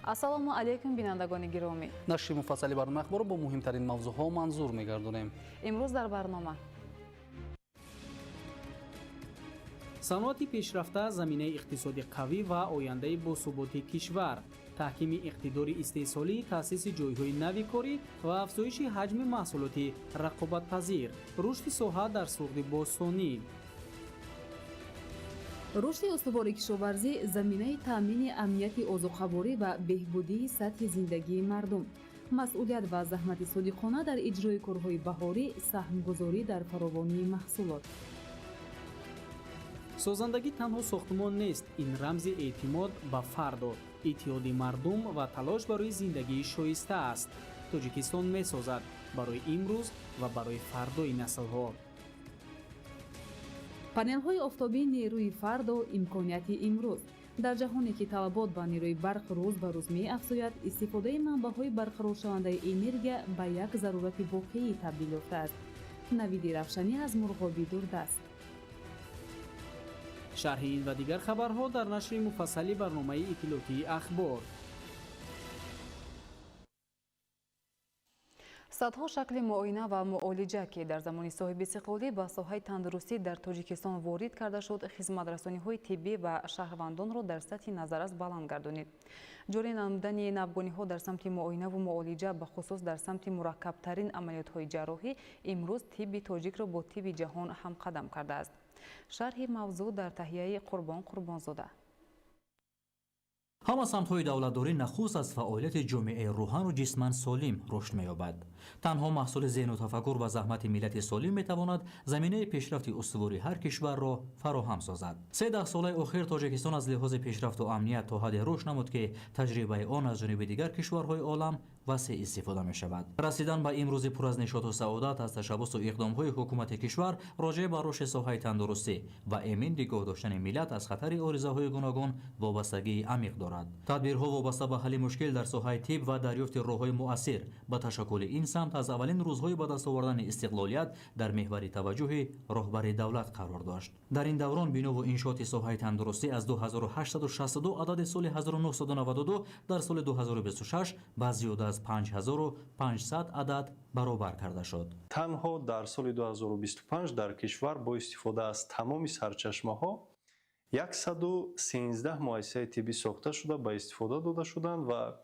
Ассалому алайкум, бинандагони гиромӣ. Нашри муфассали барномаи Ахборро бо муҳимтарин мавзӯъҳо манзур мегардонем. Имрӯз дар барнома: Саноати пешрафта, заминаи иқтисоди қавӣ ва ояндаи босуботи кишвар, таҳкими иқтидори истеҳсолӣ, таъсиси ҷойҳои нави корӣ ва афзоиши ҳаҷми маҳсулоти рақобатпазир, рушди соҳа дар Суғди бостонӣ. Рушди устувори кишоварзӣ, заминаи таъмини амнияти озуқаворӣ ва беҳбудии сатҳи зиндагии мардум, масъулият ва заҳмати содиқона дар иҷрои корҳои баҳорӣ, саҳмгузорӣ дар фаровонии маҳсулот. Созандагӣ танҳо сохтмон нест, ин рамзи эътимод ба фардо, иттиҳоди мардум ва талош барои зиндагии шоиста аст. Тоҷикистон месозад барои имрӯз ва барои фардои наслҳо. Панелҳои офтобӣ: нерӯи фардо, имконияти имрӯз. Дар ҷаҳоне ки талабот ба нерӯи барқ рӯз ба рӯз меафзояд, истифодаи манбаъҳои барқароршавандаи энергия ба як зарурати воқеӣ табдил ёфтааст. Навиди равшанӣ аз Мурғоби дурдаст. Шарҳи ин ва дигар хабарҳо дар нашри муфассали барномаи иттилоотии Ахбор. Садҳо шакли муоина ва муолиҷа, ки дар замони соҳибистиқлолӣ ба соҳаи тандурустӣ дар Тоҷикистон ворид карда шуд, хизматрасониҳои тиббӣ ба шаҳрвандонро дар сатҳи назаррас баланд гардонид. Ҷорӣ намудани навгониҳо дар самти муоинаву муолиҷа, бахусус дар самти мураккабтарин амалиётҳои ҷарроҳӣ, имрӯз тибби тоҷикро бо тибби ҷаҳон ҳамқадам кардааст. Шарҳи мавзӯъ дар таҳияи Қурбон Қурбонзода. Ҳама самтҳои давлатдорӣ нахуст аз фаъолияти ҷомеаи рӯҳану ҷисман солим рушд меёбад. Танҳо маҳсули зеҳну тафаккур ва заҳмати миллати солим метавонад заминаи пешрафти устувори ҳар кишварро фароҳам созад. Се даҳсолаи охир Тоҷикистон аз лиҳози пешрафту амният то ҳадде рушд намуд, ки таҷрибаи он аз ҷониби дигар кишварҳои олам васеъ истифода мешавад. Расидан ба имрӯзи пур аз нишоту саодат аз ташаббусу иқдомҳои ҳукумати кишвар роҷеъ ба рушди соҳаи тандурустӣ ва эмин нигоҳ доштани миллат аз хатари оризаҳои гуногун вобастагии амиқ дорад. Тадбирҳо вобаста ба ҳалли мушкил дар соҳаи тиб ва дарёфти роҳҳои муассир ба ташаккули ин самт аз аввалин рӯзҳои ба даст овардани истиқлолият дар меҳвари таваҷҷӯҳи роҳбари давлат қарор дошт. Дар ин даврон бинову иншооти соҳаи тандурустӣ аз 2862 адади соли 1992 дар соли 2026 ба зиёда аз 5500 адад баробар карда шуд. Танҳо дар соли 2025 дар кишвар бо истифода аз тамоми сарчашмаҳо 113 муассисаи тиббӣ сохта шуда, ба истифода дода шуданд ва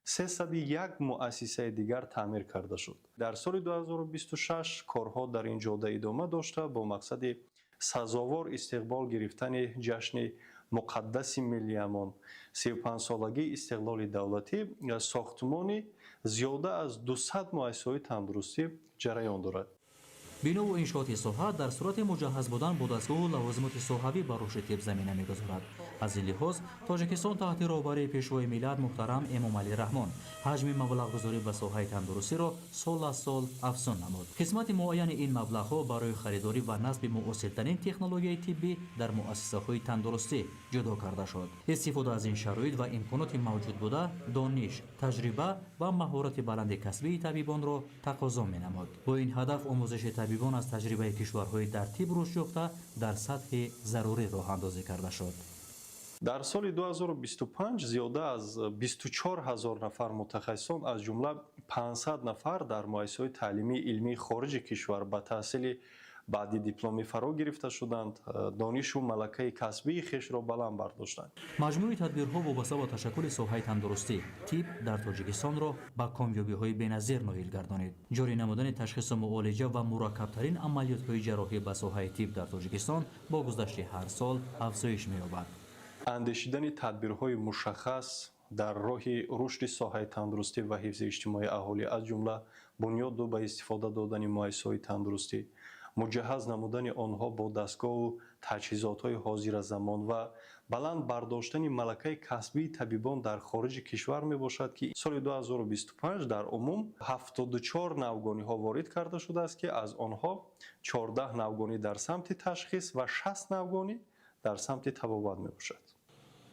301 муассисаи дигар таъмир карда шуд. Дар соли 2026 корҳо дар ин ҷода идома дошта, бо мақсади сазовор истиқбол гирифтани ҷашни муқаддаси миллиамон, 35-солагии истиқлоли давлатӣ, сохтмони зиёда аз 200 муассисаҳои тандурустӣ ҷараён дорад. Бинову иншооти соҳа дар сурати муҷаҳҳаз будан бо дастгоҳу лавозимоти соҳавӣ ба рушди тиб замина мегузорад. Аз ин лиҳоз Тоҷикистон таҳти роҳбарии Пешвои миллат муҳтарам Эмомалӣ Раҳмон ҳаҷми маблағгузорӣ ба соҳаи тандурустиро сол аз сол афзун намуд. Қисмати муайяни ин маблағҳо барои харидорӣ ва насби муосиртарин технологияи тиббӣ дар муассисаҳои тандурустӣ ҷудо карда шуд. Истифода аз ин шароит ва имконоти мавҷуд буда дониш, таҷриба ва маҳорати баланди касбии табибонро тақозо менамуд. Бо ин ҳадаф омӯзиши табибон аз таҷрибаи кишварҳои дар тиб рушд ёфта дар сатҳи зарурӣ роҳандозӣ карда шуд. Дар соли 2025 зиёда аз 24 ҳазор нафар мутахассисон, аз ҷумла 500 нафар дар муассисаҳои таълимии илмии хориҷи кишвар ба таҳсили баъди дипломӣ фаро гирифта шуданд, донишу малакаи касбии хешро баланд бардоштанд. Маҷмӯи тадбирҳо вобаста ба ташаккули соҳаи тандурустӣ тиб дар Тоҷикистонро ба комёбиҳои беназир ноил гардонид. Ҷорӣ намудани ташхису муолиҷа ва мураккабтарин амалиётҳои ҷарроҳӣ ба соҳаи тиб дар Тоҷикистон бо гузашти ҳар сол афзоиш меёбад. Андешидани тадбирҳои мушаххас дар роҳи рушди соҳаи тандурустӣ ва ҳифзи иҷтимоии аҳолӣ, аз ҷумла бунёду ба истифода додани муассисаҳои тандурустӣ, муҷаҳҳаз намудани онҳо бо дастгоҳу таҷҳизотҳои ҳозиразамон ва баланд бардоштани малакаи касбии табибон дар хориҷи кишвар мебошад, ки соли 2025 дар умум 74 навгониҳо ворид карда шудааст, ки аз онҳо 14 навгонӣ дар самти ташхис ва 60 навгонӣ дар самти табобат мебошад.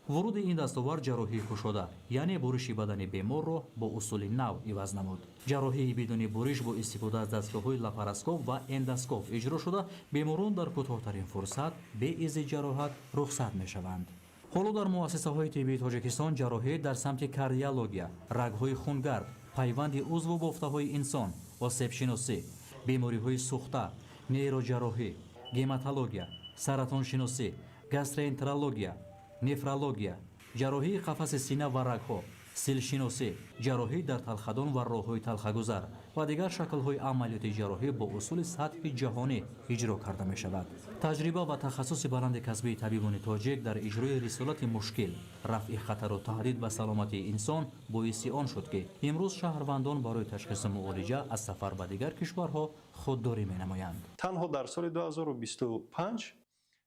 Вуруди ин дастовард ҷарроҳии кушода, яъне буриши бадани беморро бо усули нав иваз намуд. Ҷарроҳии бидуни буриш бо истифода аз дастгоҳҳои лапароскоп ва эндоскоп иҷро шуда, беморон дар кӯтоҳтарин фурсат бе изи ҷароҳат рухсат мешаванд. Ҳоло дар муассисаҳои тиббии Тоҷикистон ҷарроҳӣ дар самти кардиология, рагҳои хунгард, пайванди узву бофтаҳои инсон, осебшиносӣ, бемориҳои сӯхта, нейроҷарроҳӣ, гематология, саратоншиносӣ, гастроэнтерология, нефрология, ҷарроҳии қафаси сина ва рагҳо, силшиносӣ, ҷарроҳӣ дар талхадон ва роҳҳои талхагузар ва дигар шаклҳои амалиёти ҷарроҳӣ бо усули сатҳи ҷаҳонӣ иҷро карда мешавад. Таҷриба ва тахассуси баланди касбии табибони тоҷик дар иҷрои рисолати мушкил, рафъи хатару таҳдид ба саломатии инсон боиси он шуд, ки имрӯз шаҳрвандон барои ташхису муолиҷа аз сафар ба дигар кишварҳо худдорӣ менамоянд. Танҳо дар соли 2025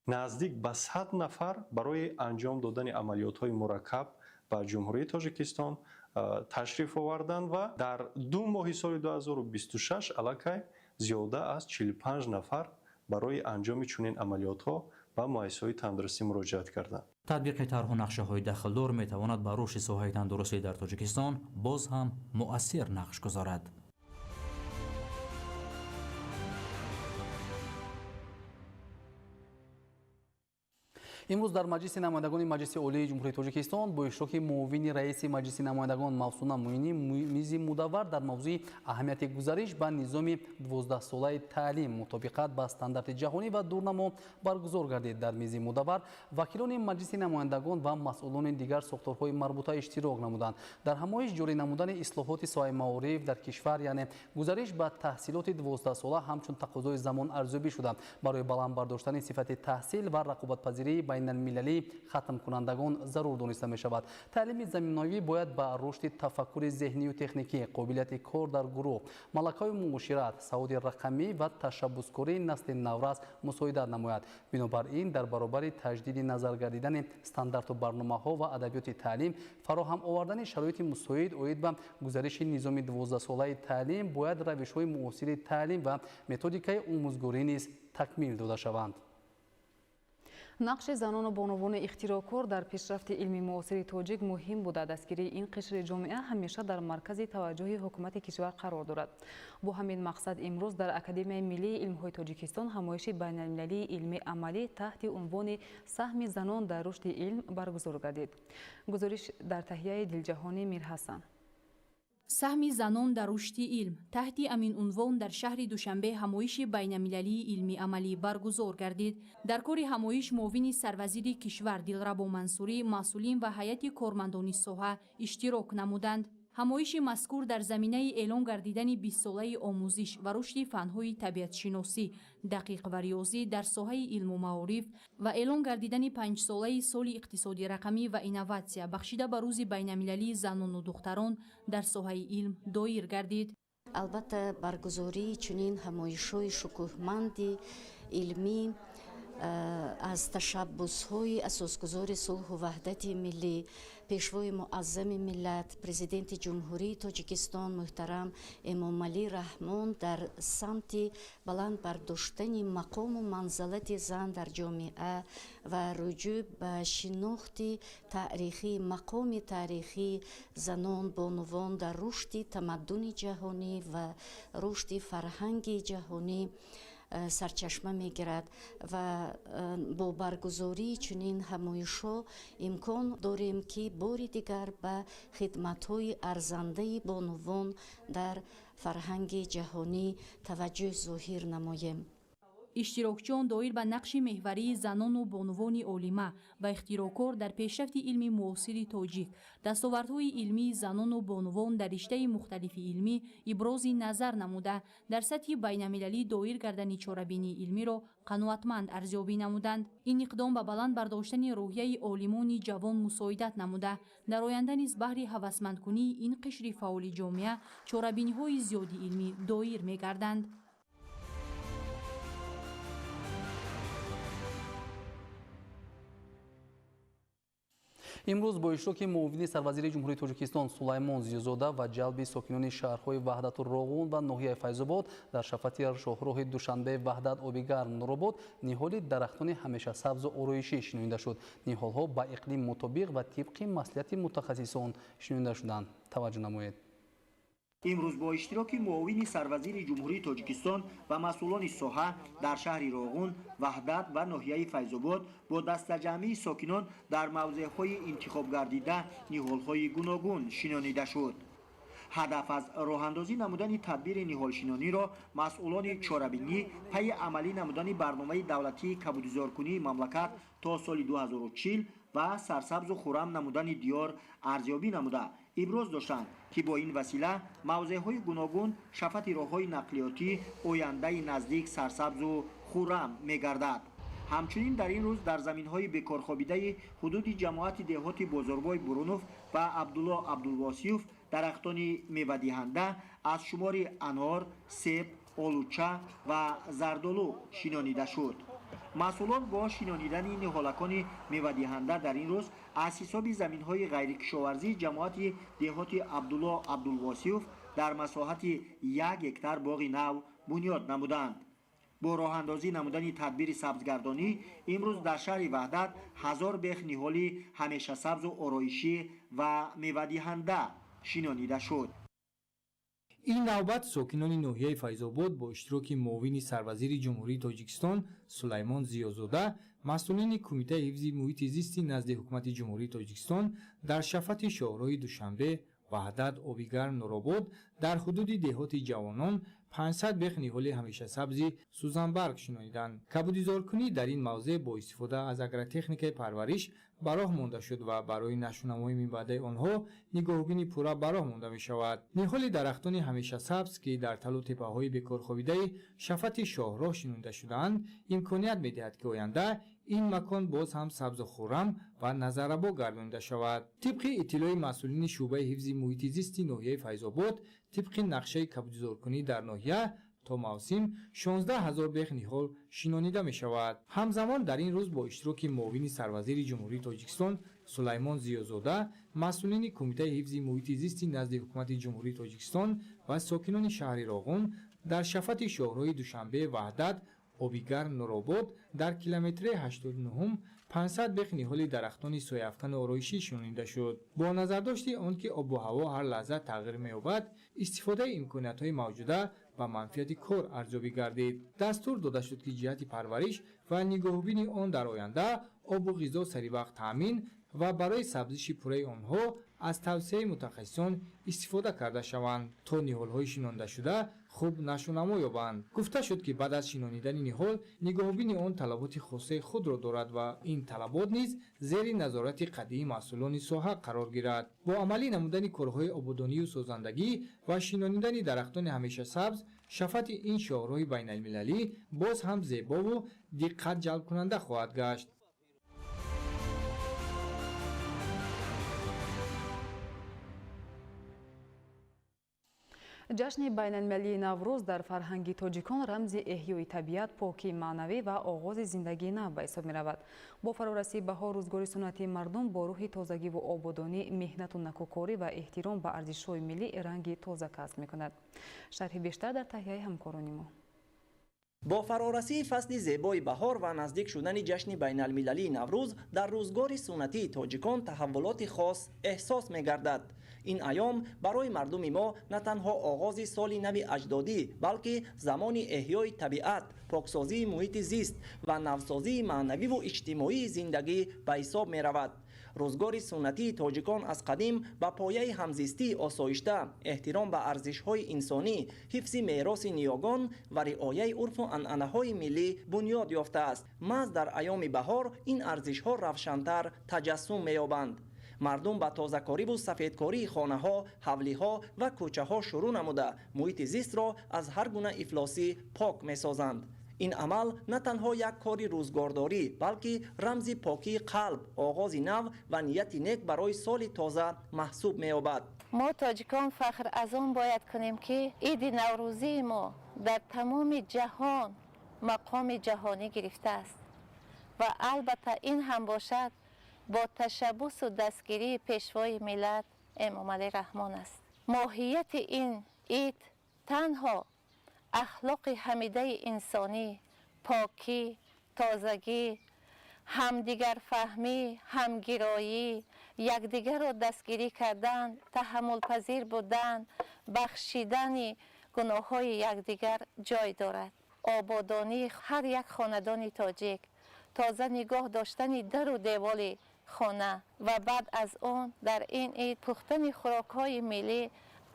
наздик ба 100 нафар барои анҷом додани амалиётҳои мураккаб ба Ҷумҳурии Тоҷикистон ташриф оварданд ва дар 2 моҳи соли 2026 аллакай зиёда аз 45 нафар барои анҷоми чунин амалиётҳо ба муассисаҳои тандурустӣ муроҷиат карданд. Татбиқи тарҳу нақшаҳои дахлдор метавонад ба рушди соҳаи тандурустӣ дар Тоҷикистон боз ҳам муассир нақш гузорад. Имрӯз дар Маҷлиси намояндагони Маҷлиси Олии Ҷумҳурии Тоҷикистон бо иштироки муовини раиси Маҷлиси намояндагон Мавсуна Муинӣ мизи мудаввар дар мавзӯи аҳамияти гузариш ба низоми 12-солаи таълим мутобиқат ба стандарти ҷаҳонӣ ва дурнамо баргузор гардид. Дар мизи мудаввар вакилони Маҷлиси намояндагон ва масъулони дигар сохторҳои марбута иштирок намуданд. Дар ҳамоиш ҷорӣ намудани ислоҳоти соҳаи маориф дар кишвар, яъне гузариш ба таҳсилоти 12-сола ҳамчун тақозои замон арзёбӣ шуда, барои баланд бардоштани сифати таҳсил ва рақобатпазирии байналмилалии хатмкунандагон зарур дониста мешавад. Таълими заминавӣ бояд ба рушди тафаккури зеҳнию техникӣ, қобилияти кор дар гурӯҳ, малакаҳои муошират, саводи рақамӣ ва ташаббускории насли наврас мусоидат намояд. Бинобар ин, дар баробари таҷдиди назар гардидани стандарту барномаҳо ва адабиёти таълим, фароҳам овардани шароити мусоид оид ба гузариши низоми 12-солаи таълим бояд равишҳои муосири таълим ва методикаи омӯзгорӣ низ такмил дода шаванд. Нақши занону бонувони ихтироъкор дар пешрафти илми муосири тоҷик муҳим буда, дастгирии ин қишри ҷомеа ҳамеша дар маркази таваҷҷӯҳи ҳукумати кишвар қарор дорад. Бо ҳамин мақсад имрӯз дар Академияи миллии илмҳои Тоҷикистон ҳамоиши байналмилалии илмии амалӣ таҳти унвони саҳми занон дар рушди илм баргузор гардид. Гузориш дар таҳияи Дилҷаҳони Мирҳасан. Саҳми занон дар рушди илм таҳти амин унвон дар шаҳри Душанбе ҳамоиши байналмилалии илмии амалӣ баргузор гардид. Дар кори ҳамоиш муовини сарвазири кишвар Дилрабо Мансурӣ, масъулин ва ҳайати кормандони соҳа иштирок намуданд. Ҳамоиши мазкур дар заминаи эълон гардидани 20-солаи омӯзиш ва рушди фанҳои табиатшиносӣ, дақиқ ва риёзӣ дар соҳаи илму маориф ва эълон гардидани 5-солаи соли иқтисоди рақамӣ ва инноватсия бахшида ба рӯзи байналмилалии занону духтарон дар соҳаи илм доир гардид. Албатта, баргузории чунин ҳамоишҳои шукӯҳманди илмӣ аз ташаббусҳои асосгузори сулҳу ваҳдати миллӣ, пешвои муаззами миллат, президенти Ҷумҳурии Тоҷикистон муҳтарам Эмомалӣ Раҳмон дар самти баланд бардоштани мақому манзалати зан дар ҷомеа ва руҷӯъ ба шинохти таърихӣ, мақоми таърихии занон, бонувон дар рушди тамаддуни ҷаҳонӣ ва рушди фарҳанги ҷаҳонӣ сарчашма мегирад ва бо баргузории чунин ҳамоишҳо имкон дорем, ки бори дигар ба хидматҳои арзандаи бонувон дар фарҳанги ҷаҳонӣ таваҷҷӯҳ зоҳир намоем. Иштирокчиён доир ба нақши меҳварии занону бонувони олима ва ихтироъкор дар пешрафти илми муосири тоҷик, дастовардҳои илмии занону бонувон дар риштаи мухталифи илмӣ ибрози назар намуда, дар сатҳи байналмилалӣ доир гардани чорабинии илмиро қаноатманд арзёбӣ намуданд. Ин иқдом ба баланд бардоштани рӯҳияи олимони ҷавон мусоидат намуда, дар оянда низ баҳри ҳавасмандкунии ин қишри фаъоли ҷомеа чорабиниҳои зиёди илмӣ доир мегарданд. Имрӯз бо иштироки муовини сарвазири Ҷумҳурии Тоҷикистон Сулаймон Зиёзода ва ҷалби сокинони шаҳрҳои Ваҳдату Роғун ва ноҳияи Файзобод дар шафати шоҳроҳи Душанбе Ваҳдат Обигарм Нуробод ниҳоли дарахтони ҳамешасабзу ороишӣ шинонида шуд. Ниҳолҳо ба иқлим мутобиқ ва тибқи маслиҳати мутахассисон шинонида шуданд. Таваҷҷӯҳ намоед. Имрӯз бо иштироки муовини сарвазири Ҷумҳурии Тоҷикистон ва масъулони соҳа дар шаҳри Роғун, Ваҳдат ва ноҳияи Файзобод бо дастаҷамъии сокинон дар мавзеъҳои интихобгардида ниҳолҳои гуногун шинонида шуд. Ҳадаф аз роҳандозӣ намудани тадбири ниҳолшинониро масъулони чорабинӣ пайи амалӣ намудани барномаи давлатии кабудизоркунии мамлакат то соли 2040 ва сарсабзу хуррам намудани диёр арзёбӣ намуда иброз доштанд, ки бо ин васила мавзеъҳои гуногун, шафати роҳҳои нақлиётӣ ояндаи наздик сарсабзу хуррам мегардад. Ҳамчунин дар ин рӯз дар заминҳои бекорхобидаи ҳудуди ҷамоати деҳоти Бозорбой Бурунов ва Абдулло Абдулвосиёв дарахтони мевадиҳанда аз шумори анор, себ, олуча ва зардолу шинонида шуд. Масъулон бо шинонидани ниҳолакони мевадиҳанда дар ин рӯз аз ҳисоби заминҳои ғайрикишоварзии ҷамоати деҳоти Абдулло Абдулвосиёв дар масоҳати 1 гектар боғи нав бунёд намуданд. Бо роҳандозӣ намудани тадбири сабзгардонӣ имрӯз дар шаҳри Ваҳдат 1000 бех ниҳоли ҳамешасабзу ороишӣ ва мевадиҳанда шинонида шуд. Ин навбат сокинони ноҳияи Файзобод бо иштироки муовини сарвазири Ҷумҳурии Тоҷикистон Сулаймон Зиёзода, масъулини Кумитаи ҳифзи муҳити зисти назди Ҳукумати Ҷумҳурии Тоҷикистон дар шафати шоҳроҳи Душанбе, Ваҳдат, Обигарм, Нуробод дар ҳудуди деҳоти Ҷавонон 500 бех ниҳоли ҳамешасабзи сӯзанбарг шинониданд. Кабудизоркунӣ дар ин мавзеъ бо истифода аз агротехникаи парвариш ба роҳ монда шуд ва барои нашъунамои минбаъдаи онҳо нигоҳубини пурра ба роҳ монда мешавад. Ниҳоли дарахтони ҳамешасабз, ки дар талу теппаҳои бекорхобидаи шафати шоҳроҳ шинонида шудаанд, имконият медиҳад, ки оянда ин макон боз ҳам сабзу хуррам ва назаррабо гардонида шавад. Тибқи иттилои масъулини шӯъбаи ҳифзи муҳити зисти ноҳияи Файзобод, тибқи нақшаи кабудизоркунӣ дар ноҳия то мавсим 16 000 бех ниҳол шинонида мешавад. Ҳамзамон дар ин рӯз бо иштироки муовини сарвазири Ҷумҳурии Тоҷикистон Сулаймон Зиёзода, масъулини Кумитаи ҳифзи муҳити зисти назди Ҳукумати Ҷумҳурии Тоҷикистон ва сокинони шаҳри Роғун дар шафати шоҳроҳи Душанбе, Ваҳдат, Обигарм, Нуробод дар километри 89 500 бех ниҳоли дарахтони сояафкану ороишӣ шинонида шуд. Бо назардошти он ки обу ҳаво ҳар лаҳза тағйир меёбад, истифодаи имкониятҳои мавҷуда ба манфиати кор арзёбӣ гардид. Дастур дода шуд, ки ҷиҳати парвариш ва нигоҳубини он дар оянда обу ғизо саривақт таъмин ва барои сабзиши пурраи онҳо аз тавсияи мутахассисон истифода карда шаванд, то ниҳолҳои шинондашуда хуб нашъунамо ёбанд. Гуфта шуд, ки баъд аз шинонидани ниҳол нигоҳубини он талаботи хосаи худро дорад ва ин талабот низ зери назорати қатъии масъулони соҳа қарор гирад. Бо амалӣ намудани корҳои ободонию созандагӣ ва шинонидани дарахтони ҳамешасабз шафати ин шоҳроҳи байналмилалӣ боз ҳам зебову диққат ҷалбкунанда хоҳад гашт. Ҷашни байналмилалии Наврӯз дар фарҳанги тоҷикон рамзи эҳёи табиат, покии маънавӣ ва оғози зиндагии нав ба ҳисоб меравад. Бо фарорасии баҳор рӯзгори суннатии мардум бо рӯҳи тозагиву ободонӣ, меҳнату накӯкорӣ ва эҳтиром ба арзишҳои миллӣ ранги тоза касб мекунад. Шарҳи бештар дар таҳияи ҳамкорони мо. Бо фарорасии фасли зебои баҳор ва наздик шудани ҷашни байналмилалии Наврӯз дар рӯзгори суннатии тоҷикон таҳаввулоти хос эҳсос мегардад. Ин айём барои мардуми мо на танҳо оғози соли нави аҷдодӣ, балки замони эҳёи табиат, поксозии муҳити зист ва навсозии маънавиву иҷтимоии зиндагӣ ба ҳисоб меравад. Рӯзгори суннатии тоҷикон аз қадим ба пояи ҳамзистии осоишта, эҳтиром ба арзишҳои инсонӣ, ҳифзи мероси ниёгон ва риояи урфу анъанаҳои миллӣ бунёд ёфтааст. Маҳз дар айёми баҳор ин арзишҳо равшантар таҷассум меёбанд. Мардум ба тозакориву сафедкории хонаҳо, ҳавлиҳо ва кӯчаҳо шурӯъ намуда, муҳити зистро аз ҳар гуна ифлосӣ пок месозанд. Ин амал на танҳо як кори рӯзгордорӣ, балки рамзи покии қалб, оғози нав ва нияти нек барои соли тоза маҳсуб меёбад. Мо тоҷикон фахр аз он бояд кунем, ки иди наврӯзии мо дар тамоми ҷаҳон мақоми ҷаҳонӣ гирифтааст ва албатта ин ҳам бошад бо ташаббусу дастгирии пешвои миллат Эмомалӣ Раҳмон аст. Моҳияти ин ид танҳо ахлоқи ҳамидаи инсонӣ, покӣ, тозагӣ, ҳамдигарфаҳмӣ, ҳамгироӣ, Якдигарро дастгирӣ кардан, таҳаммулпазир будан, бахшидани гуноҳҳои якдигар ҷой дорад. Ободонии ҳар як хонадони тоҷик, тоза нигоҳ доштани дару деволи хона ва баъд аз он дар ин ид пухтани хӯрокҳои миллӣ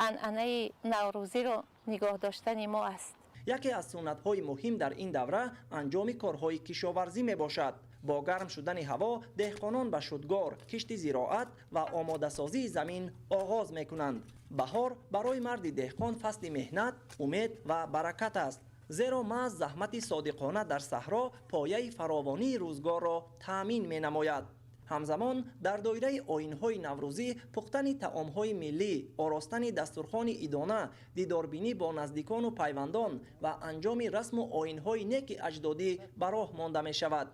анъанаи наврӯзиро нигоҳ доштани мо аст. Яке аз суннатҳои муҳим дар ин давра анҷоми корҳои кишоварзӣ мебошад. Бо гарм шудани ҳаво деҳқонон ба шудгор, кишти зироат ва омодасозии замин оғоз мекунанд. Баҳор барои марди деҳқон фасли меҳнат, умед ва баракат аст. Зеро маҳз заҳмати содиқона дар саҳро пояи фаровонии рӯзгорро таъмин менамояд. Ҳамзамон дар доираи оинҳои наврӯзӣ пухтани таомҳои миллӣ, оростани дастурхони идона, дидорбинӣ бо наздикону пайвандон ва анҷоми расму оинҳои неки аҷдодӣ ба роҳ монда мешавад.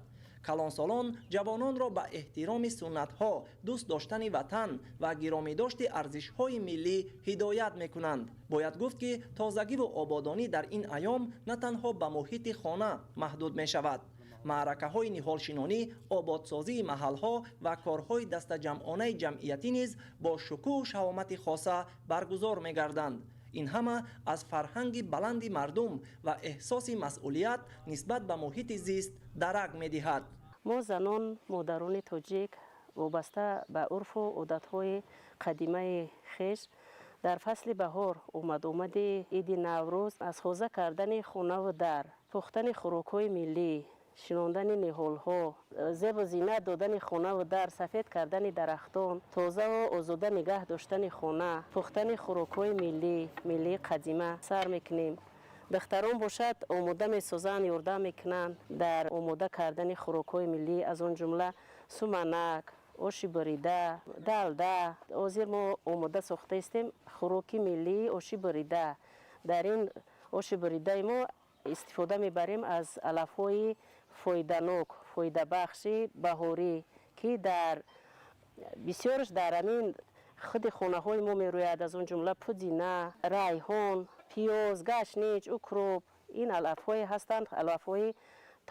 Калонсолон ҷавононро ба эҳтироми суннатҳо, дӯст доштани ватан ва гиромидошти арзишҳои миллӣ ҳидоят мекунанд. Бояд гуфт, ки тозагиву ободонӣ дар ин айём на танҳо ба муҳити хона маҳдуд мешавад. Маъракаҳои ниҳолшинонӣ, ободсозии маҳалҳо ва корҳои дастаҷамъонаи ҷамъиятӣ низ бо шукӯҳу шаҳомати хоса баргузор мегарданд. Ин ҳама аз фарҳанги баланди мардум ва эҳсоси масъулият нисбат ба муҳити зист дарак медиҳад. Мо занон, модарони тоҷик, вобаста ба урфу одатҳои қадимаи хеш дар фасли баҳор омад-омади иди Наврӯз аз тоза кардани хонаву дар, пухтани хӯрокҳои миллӣ, шинондани ниҳолҳо, зебу зинат додани хонаву дар, сафед кардани дарахтон, тозаву озода нигаҳ доштани хона, пухтани хӯрокҳои миллӣ, миллии қадима сар мекунем. Духтарон бошад омода месозанд, ёрдам мекунанд дар омода кардани хӯрокҳои миллӣ, аз он ҷумла суманак, оши бурида, далда. Ҳозир мо омода сохта истем хӯроки миллии оши бурида. Дар ин оши буридаи мо истифода мебарем аз алафҳои фоиданок, фоидабахши баҳорӣ, ки дар бисёрш дар ҳамин худи хонаҳои мо мерӯяд, аз он ҷумла пудина, райҳон, пиёз, гашнич, укроп. Ин алафҳое ҳастанд, алафҳои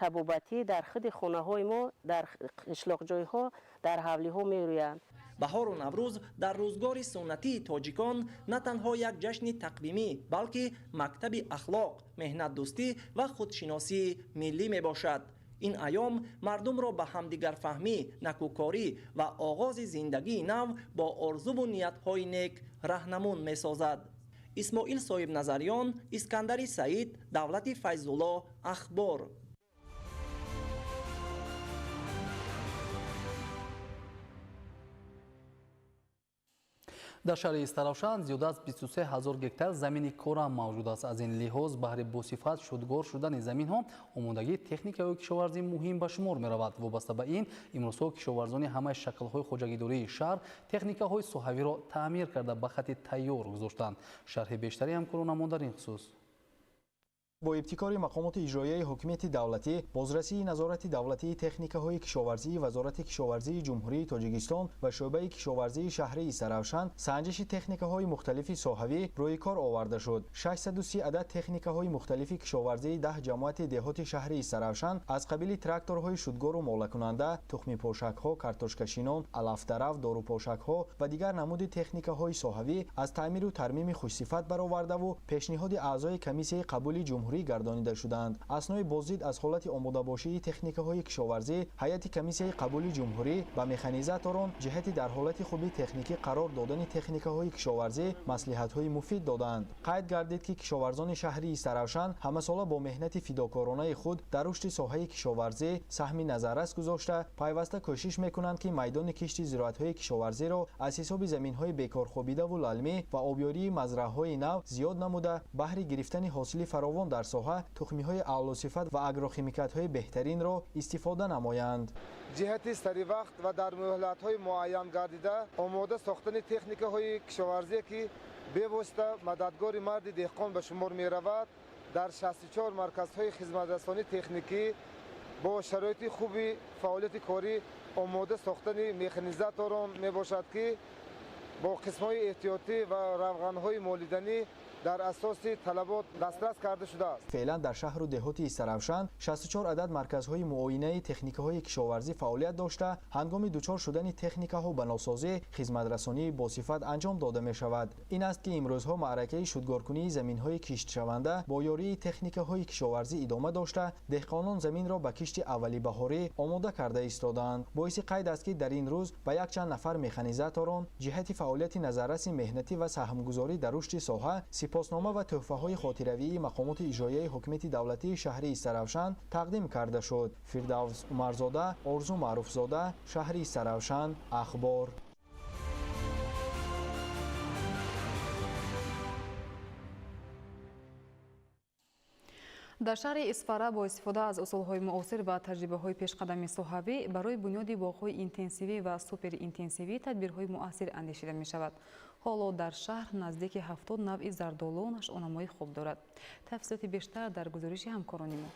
табобатӣ дар худи хонаҳои мо, дар қишлоқҷойҳо, дар ҳавлиҳо мерӯянд. Баҳору Наврӯз дар рӯзгори суннатии тоҷикон на танҳо як ҷашни тақвимӣ, балки мактаби ахлоқ, меҳнатдӯстӣ ва худшиносии миллӣ мебошад. Ин айём мардумро ба ҳамдигарфаҳмӣ, накӯкорӣ ва оғози зиндагии нав бо орзуву ниятҳои нек раҳнамун месозад. Исмоил Соҳибназариён, Искандари Саид, Давлати Файзулло, Ахбор. Дар шаҳри Истаравшан зиёда аз 23 ҳазор гектар замини корам мавҷуд аст. Аз ин лиҳоз баҳри босифат шудгор шудани заминҳо омодагии техникаҳои кишоварзӣ муҳим ба шумор меравад. Вобаста ба ин имрӯзҳо кишоварзони ҳамаи шаклҳои хоҷагидории шаҳр техникаҳои соҳавиро таъмир карда ба хати тайёр гузоштанд. Шарҳи бештари ҳамкоронамон дар ин хусус. Бо ибтикори мақомоти иҷроияи ҳокимияти давлатӣ, бозрасии назорати давлатии техникаҳои кишоварзии Вазорати кишоварзии Ҷумҳурии Тоҷикистон ва шӯъбаи кишоварзии шаҳри Истаравшан санҷиши техникаҳои мухталифи соҳавӣ рӯи кор оварда шуд. 630 адад техникаҳои мухталифи кишоварзии 10 ҷамоати деҳоти шаҳри Истаравшан аз қабили тракторҳои шудгору молакунанда, тухмипошакҳо, картошкашинон, алафдарав, дорупошакҳо ва дигар намуди техникаҳои соҳавӣ аз таъмиру тармими хушсифат баровардаву пешниҳоди аъзои комиссияи қабули ҷумҳурӣ гардонида шуданд. Аснои боздид аз ҳолати омодабошии техникаҳои кишоварзӣ ҳайати комиссияи қабули ҷумҳурӣ ба механизаторон ҷиҳати дар ҳолати хуби техникӣ қарор додани техникаҳои кишоварзӣ маслиҳатҳои муфид доданд. Қайд гардид, ки кишоварзони шаҳри Истаравшан ҳамасола бо меҳнати фидокоронаи худ дар рушди соҳаи кишоварзӣ саҳми назаррас гузошта, пайваста кӯшиш мекунанд, ки майдони кишти зироатҳои кишоварзиро аз ҳисоби заминҳои бекорхобидаву лалмӣ ва обёрии мазраъҳои нав зиёд намуда, баҳри гирифтани ҳосили фаровон дар соҳа тухмиҳои аълосифат ва агрохимикатҳои беҳтаринро истифода намоянд. Ҷиҳати саривақт ва дар муҳлатҳои муайян гардида омода сохтани техникаҳои кишоварзие, ки бевосита мададгори марди деҳқон ба шумор меравад, дар 64 марказҳои хизматрасонии техникӣ бо шароити хуби фаъолияти корӣ омода сохтани механизаторон мебошад, ки бо қисмҳои эҳтиётӣ ва равғанҳои молиданӣ Дар асоси талабот дастрас карда шудааст. Феълан дар шаҳру деҳоти Истаравшан 64 адад марказҳои муоинаи техникаҳои кишоварзӣ фаъолият дошта, ҳангоми дучор шудани техникаҳо ба носозӣ хизматрасонии босифат анҷом дода мешавад. Ин аст, ки имрӯзҳо маъракаи шудгоркунии заминҳои киштшаванда бо ёрии техникаҳои кишоварзӣ идома дошта, деҳқонон заминро ба кишти аввали баҳорӣ омода карда истодаанд. Боиси қайд аст, ки дар ин рӯз ба якчанд нафар механизаторон ҷиҳати фаъолияти назарраси меҳнатӣ ва саҳмгузорӣ дар рушди соҳа сипоснома ва тӯҳфаҳои хотиравии мақомоти иҷроияи ҳукумати давлатии шаҳри Истаравшан тақдим карда шуд. Фирдавс Умарзода, Орзу Маъруфзода, шаҳри Истаравшан, Ахбор. Дар шаҳри Исфара бо истифода аз усулҳои муосир ва таҷрибаҳои пешқадами соҳавӣ барои бунёди боғҳои интенсивӣ ва суперинтенсивӣ тадбирҳои муассир андешида мешавад. Ҳоло дар шаҳр наздики 70 навъи зардолу нашъунамои хуб дорад. Тафсилоти бештар дар гузориши ҳамкорони мо.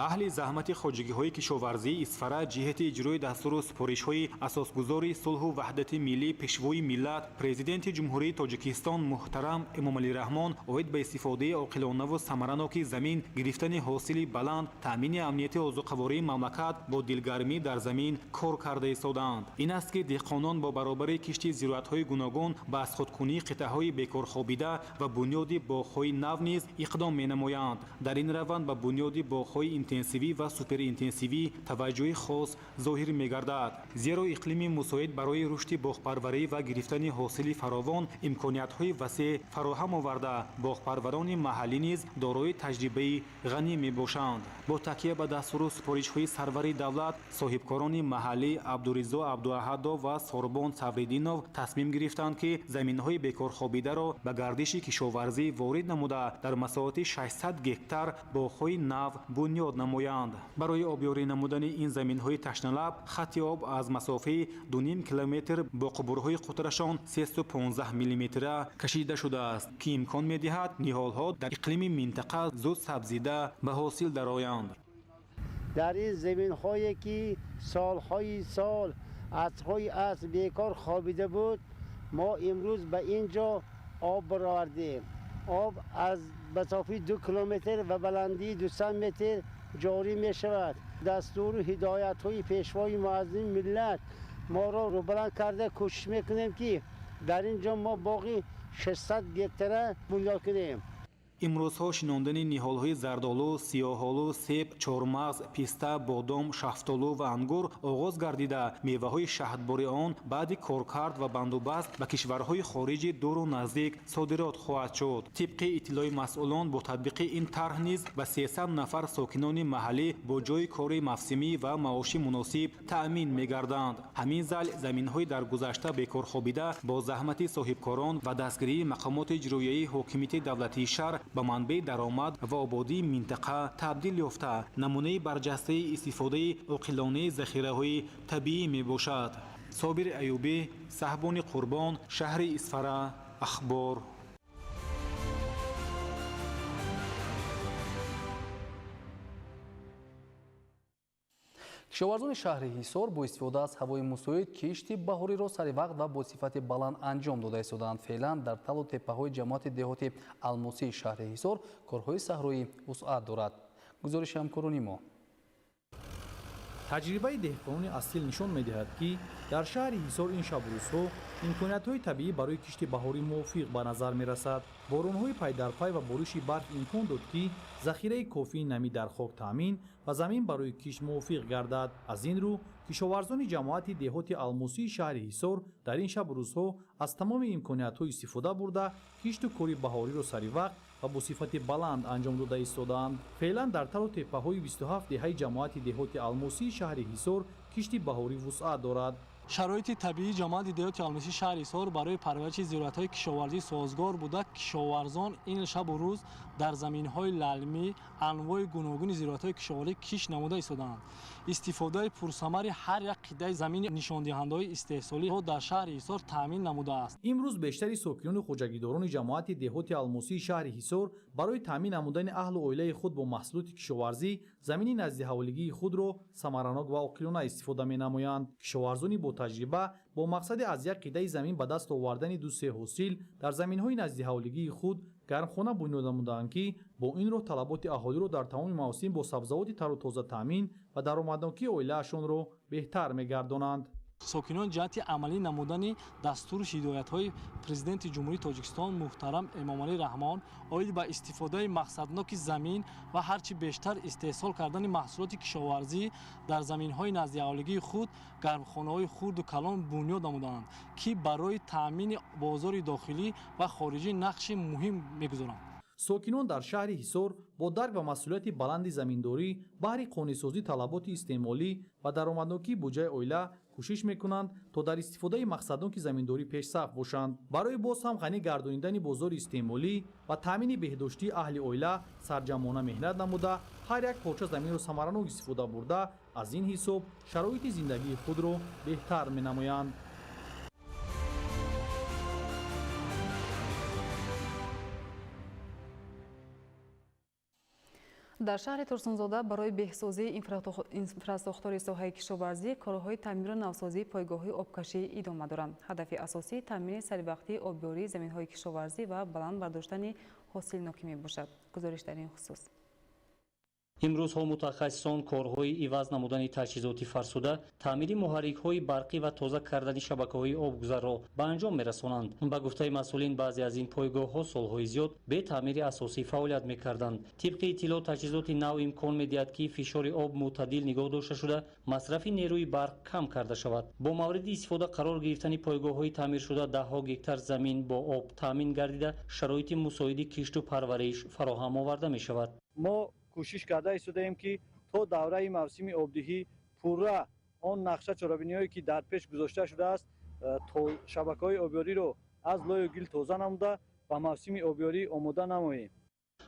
Аҳли заҳмати хоҷагиҳои кишоварзии Исфара ҷиҳати иҷрои дастуру супоришҳои асосгузори сулҳу ваҳдати миллӣ, пешвои миллат, Президенти Ҷумҳурии Тоҷикистон муҳтарам Эмомалӣ Раҳмон оид ба истифодаи оқилонаву самараноки замин, гирифтани ҳосили баланд, таъмини амнияти озуқавории мамлакат бо дилгармӣ дар замин кор карда истодаанд. Ин аст, ки деҳқонон бо баробари кишти зироатҳои гуногун ба азхудкунии қитъаҳои бекорхобида ва бунёди боғҳои нав низ иқдом менамоянд. Дар ин раванд ба бунёди боғҳои интенсивӣ ва суперинтенсивӣ таваҷҷӯҳи хос зоҳир мегардад, зеро иқлими мусоид барои рушди боғпарварӣ ва гирифтани ҳосили фаровон имкониятҳои васеъ фароҳам оварда, боғпарварони маҳаллӣ низ дорои таҷрибаи ғанӣ мебошанд. Бо такя ба дастуру супоришҳои сарвари давлат, соҳибкорони маҳаллӣ Абдуризо Абдуаҳадов ва Сорбон Савридинов тасмим гирифтанд, ки заминҳои бекорхобидаро ба гардиши кишоварзӣ ворид намуда, дар масоҳати 600 гектар боғҳои нав бунёд намоянд. Барои обёрӣ намудани ин заминҳои ташналаб хатти об аз масофаи 2,5 километр бо қубурҳои қутрашон 315 миллиметра кашида шудааст, ки имкон медиҳад ниҳолҳо дар иқлими минтақа зуд сабзида ба ҳосил дароянд. Дар ин заминҳое ки солҳои сол, асрҳои аср бекор хобида буд, мо имрӯз ба ин ҷо об баровардем. Об аз масофаи 2 километр ва баландии 200 метр ҷорӣ мешавад. Дастуру ҳидоятҳои пешвои муаззами миллат моро рӯбаланд карда кӯшиш мекунем, ки дар ин ҷо мо боғи 600 гектара бунёд кунем. Имрӯзҳо шинондани ниҳолҳои зардолу, сиёҳолу, себ, чормағз, писта, бодом, шафтолу ва ангур оғоз гардида, меваҳои шаҳдбори он баъди коркард ва бандубаст ба кишварҳои хориҷи дуру наздик содирот хоҳад шуд. Тибқи иттилои масъулон, бо татбиқи ин тарҳ низ ба 300 нафар сокинони маҳаллӣ бо ҷойи кори мавсимӣ ва маоши муносиб таъмин мегарданд. Ҳамин зал заминҳои дар гузашта бекорхобида бо заҳмати соҳибкорон ва дастгирии мақомоти иҷроияи ҳокимияти давлатии шаҳр ба манбаи даромад ва ободии минтақа табдил ёфта, намунаи барҷастаи истифодаи оқилонаи захираҳои табиӣ мебошад. Собир Аюбӣ, Саҳбони Қурбон, шаҳри Исфара, Ахбор. Кишоварзони шаҳри Ҳисор бо истифода аз ҳавои мусоид кишти баҳориро сари вақт ва бо сифати баланд анҷом дода истодаанд. Феълан дар талу теппаҳои ҷамоати деҳоти Алмосии шаҳри Ҳисор корҳои саҳроӣ вусъат дорад. Гузориши ҳамкорони мо. Таҷрибаи деҳқонони асил нишон медиҳад, ки дар шаҳри Ҳисор ин шабрӯзҳо имкониятҳои табиӣ барои кишти баҳорӣ мувофиқ ба назар мерасад. Боронҳои пайдарпай ва бориши барф имкон дод, ки захираи кофии намӣ дар хок таъмин ва замин барои кишт мувофиқ гардад. Аз ин рӯ кишоварзони ҷамоати деҳоти Алмосии шаҳри Ҳисор дар ин шабрӯзҳо аз тамоми имкониятҳо истифода бурда, кишту кори баҳориро сари вақт ва бо сифати баланд анҷом дода истодаанд. Феълан дар талу теппаҳои 27 деҳаи ҷамоати деҳоти Алмосии шаҳри Ҳисор кишти баҳорӣ вусъат дорад. Шароити табиии ҷамоати деҳоти Алмосии шаҳри Ҳисор барои парвариши зироатҳои кишоварзӣ созгор буда, кишоварзон ин шабу рӯз дар заминҳои лалмӣ анвои гуногуни зироатҳои кишоварзӣ кишт намуда истодаанд. Истифодаи пурсамари ҳар як қитъаи замини нишондиҳандаҳои истеҳсолиро дар шаҳри Ҳисор таъмин намудааст. Имрӯз бештари сокинону хоҷагидорони ҷамоати деҳоти Алмосии шаҳри Ҳисор барои таъмин намудани аҳлу оилаи худ бо маҳсулоти кишоварзӣ замини наздиҳаволигии худро самаранок ва оқилона истифода менамоянд. Кишоварзони бо таҷриба бо мақсади аз як қитъаи замин ба даст овардани ду-се ҳосил дар заминҳои наздиҳавлигии худ гармхона бунёд намудаанд, ки бо ин роҳ талаботи аҳолиро дар тамоми мавсим бо сабзавоти тару тоза таъмин ва даромаднокии оилаашонро беҳтар мегардонанд. Сокинон ҷиҳати амалӣ намудани дастуру ҳидоятҳои Президенти Ҷумҳурии Тоҷикистон муҳтарам Эмомалӣ Раҳмон оид ба истифодаи мақсадноки замин ва ҳарчи бештар истеҳсол кардани маҳсулоти кишоварзӣ дар заминҳои наздиҳавлигии худ гармхонаҳои хурду калон бунёд намуданд, ки барои таъмини бозори дохилӣ ва хориҷӣ нақши муҳим мегузоранд. Сокинон дар шаҳри Ҳисор бо дарк ва масъулияти баланди заминдорӣ баҳри қонеъсозии талаботи истеъмолӣ ва даромаднокии буҷаи оила кӯшиш мекунанд, то дар истифодаи мақсадноки заминдорӣ пешсаф бошанд. Барои боз ҳам ғанӣ гардонидани бозори истеъмолӣ ва таъмини беҳдоштии аҳли оила сарҷамъона меҳнат намуда, ҳар як порча заминро самаранок истифода бурда, аз ин ҳисоб шароити зиндагии худро беҳтар менамоянд. Дар шаҳри Турсунзода барои беҳсозии инфрасохтори соҳаи кишоварзӣ корҳои таъмиру навсозии пойгоҳҳои обкашӣ идома доранд. Ҳадафи асосӣ таъмини саривақтии обёрии заминҳои кишоварзӣ ва баланд бардоштани ҳосилнокӣ мебошад. Гузориш дар ин хусус. Имрӯзҳо мутахассисон корҳои иваз намудани таҷҳизоти фарсуда, таъмири муҳаррикҳои барқӣ ва тоза кардани шабакаҳои обгузарро ба анҷом мерасонанд. Ба гуфтаи масъулин, баъзе аз ин пойгоҳҳо солҳои зиёд бе таъмири асосӣ фаъолият мекарданд. Тибқи иттилоъ, таҷҳизоти нав имкон медиҳад, ки фишори об мӯътадил нигоҳ дошта шуда, масрафи нерӯи барқ кам карда шавад. Бо мавриди истифода қарор гирифтани пойгоҳҳои таъмиршуда даҳҳо гектар замин бо об таъмин гардида, шароити мусоиди кишту парвариш фароҳам оварда мешавад. Мо кӯшиш карда истодаем, ки то давраи мавсими обдиҳӣ пурра он нақша чорабиниҳое, ки дар пеш гузошта шудааст, то шабакаҳои обёриро аз лою гил тоза намуда ба мавсими обёрӣ омода намоем.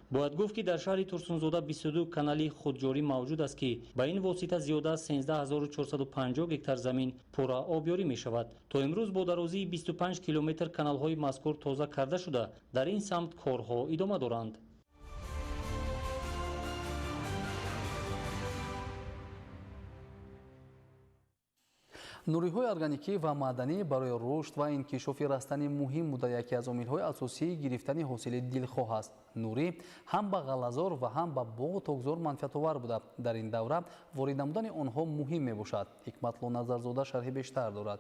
Бояд гуфт, ки дар шаҳри Турсунзода 22 канали худҷорӣ мавҷуд аст, ки ба ин восита зиёда аз 13450 гектар замин пурра обёрӣ мешавад. То имрӯз бо дарозии 25 километр каналҳои мазкур тоза карда шуда, дар ин самт корҳо идома доранд. Нуриҳои органикӣ ва маъданӣ барои рушд ва инкишофи растанӣ муҳим буда, яке аз омилҳои асосии гирифтани ҳосили дилхоҳ аст. Нурӣ ҳам ба ғаллазор ва ҳам ба боғу токзор манфиатовар буда, дар ин давра ворид намудани онҳо муҳим мебошад. Ҳикматло Назарзода шарҳи бештар дорад.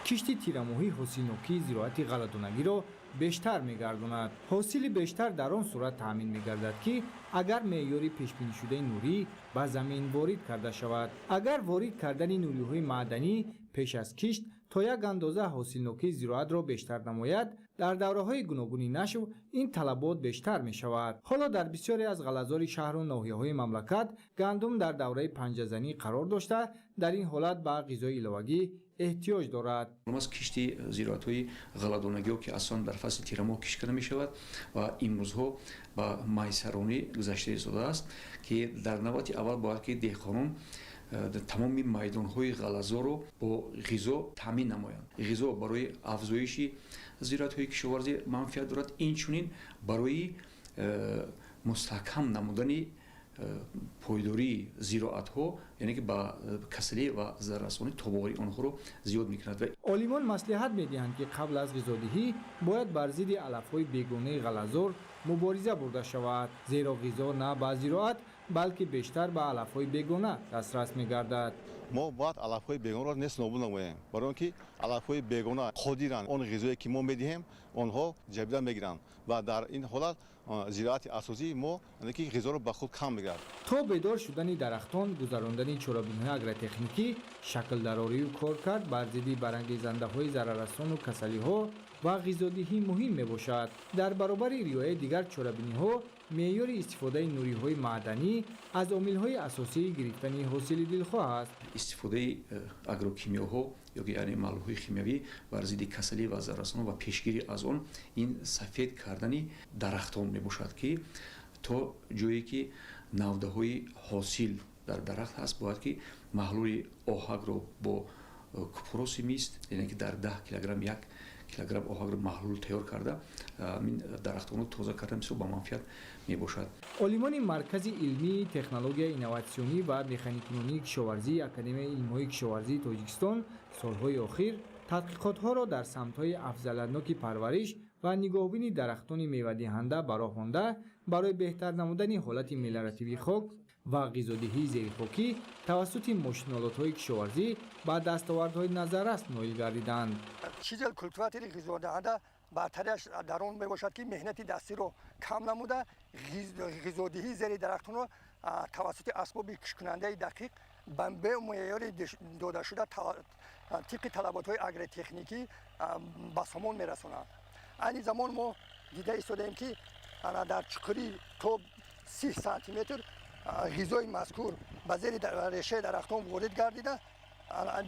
Кишти тирамоҳӣ ҳосилнокии зироати ғалладонагиро бештар мегардонад. Ҳосили бештар дар он сурат таъмин мегардад, ки агар меъёри пешбинишудаи нурӣ ба замин ворид карда шавад. Агар ворид кардани нуриҳои маъданӣ пеш аз кишт то як андоза ҳосилнокии зироатро бештар намояд, дар давраҳои гуногуни нашв ин талабот бештар мешавад. Ҳоло дар бисёре аз ғаллазори шаҳру ноҳияҳои мамлакат гандум дар давраи панҷазанӣ қарор дошта, дар ин ҳолат ба ғизои иловагӣ эҳтиёҷ дорад. Аз кишти зироатҳои ғалладонагиҳо, ки аслан дар фасли тирамоҳ кишт карда мешавад ва имрӯзҳо ба майсаронӣ гузашта истодааст, ки дар навбати аввал бояд ки деҳқонон тамоми майдонҳои ғаллазорро бо ғизо таъмин намоянд. Ғизо барои афзоиши зироатҳои кишоварзӣ манфиат дорад, инчунин барои мустаҳкам намудани пойдории зироатҳо, яъне ки ба касалӣ ва зараррасонӣ тобоварии онҳоро зиёд мекунад. Олимон маслиҳат медиҳанд, ки қабл аз ғизодиҳӣ бояд бар зидди алафҳои бегонаи ғаллазор мубориза бурда шавад, зеро ғизо на ба зироат, балки бештар ба алафҳои бегона дастрас мегардад. Мо бояд алафҳои бегонаро нест нобуд намоем, барои он ки алафҳои бегона қодиранд он ғизое ки мо медиҳем, онҳо ҷабида мегиранд ва дар ин ҳолат зироати асосии мо яъне ки ғизоро ба худ кам мегирад. То бедор шудани дарахтон, гузарондани чорабиниҳои агротехникӣ, шаклдарорию коркард бар зидди барангезандаҳои зараррасону касалиҳо ва ғизодиҳӣ муҳим мебошад. Дар баробари риояи дигар чорабиниҳо, меъёри истифодаи нуриҳои маъданӣ аз омилҳои асосии гирифтани ҳосили дилхоҳ аст. Истифодаи агрокимиёҳо ё ки яъне маҳлулҳои химиявӣ бар зидди касалӣ ва зараррасон ва пешгирӣ аз он ин сафед кардани дарахтон мебошад, ки то ҷое ки навдаҳои ҳосил дар дарахт ҳаст, бояд ки маҳлули оҳакро бо купороси мист, яъне ки дар 10 килограмм 1 килограмм оҳакро маҳлул тайёр карда, ин дарахтонро тоза карда бисёр ба манфиат мебошад. Олимони Маркази илмии технологияи инноватсионӣ ва механикунонии кишоварзии Академияи илмҳои кишоварзии Тоҷикистон солҳои охир тадқиқотҳоро дар самтҳои афзалиятноки парвариш ва нигоҳубини дарахтони мевадиҳанда ба роҳ монда, барои беҳтар намудани ҳолати мелиоративии хок ва ғизодиҳии зерихокӣ тавассути мошинолотҳои кишоварзӣ ба дастовардҳои назаррас ноил гардиданд. Чизел культиватори ғизодиҳанда бартариаш дар он мебошад, ки меҳнати дастиро кам намуда, ғизодиҳии зери дарахтонро тавассути асбоби кишткунандаи дақиқ ба меъёри додашуда тибқи талаботҳои агротехникӣ ба сомон мерасонад. Айни замон мо дида истодаем, ки дар чуқурӣ то 30 сантиметр ғизои мазкур ба зери решаи дарахтон ворид гардида.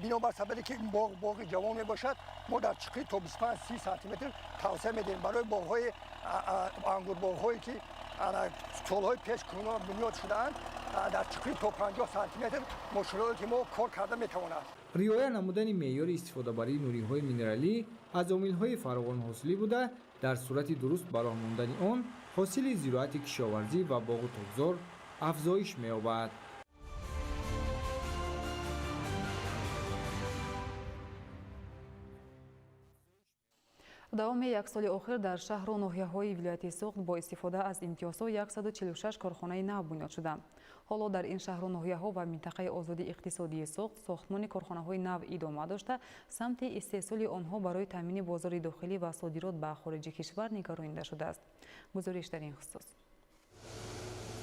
Бинобар сабаби ки боғ боғи ҷавон мебошад, мо дар чуқурӣ то 25-30 сантиметр тавсия медиҳем. Барои боғҳои ангурбоғҳое, ки солҳои пеш бунёд шудаанд, дар чуқурӣ то 50 сантиметр мошинолоти мо кор карда метавонад. Риоя намудани меъёри истифодабарии нуриҳои минералӣ аз омилҳои фаровонҳосилӣ буда, дар сурати дуруст ба роҳ мондани он ҳосили зироати кишоварзӣ ва боғу токзор афзоиш меёбад. Давоми як соли охир дар шаҳру ноҳияҳои вилояти Суғд бо истифода аз имтиёзҳо 146 корхонаи нав бунёд шуданд. Ҳоло дар ин шаҳру ноҳияҳо ва минтақаи озоди иқтисодии Суғд сохтмони корхонаҳои нав идома дошта, самти истеҳсоли онҳо барои таъмини бозори дохилӣ ва содирот ба хориҷи кишвар нигаронида шудааст. Гузориш дар ин хусус.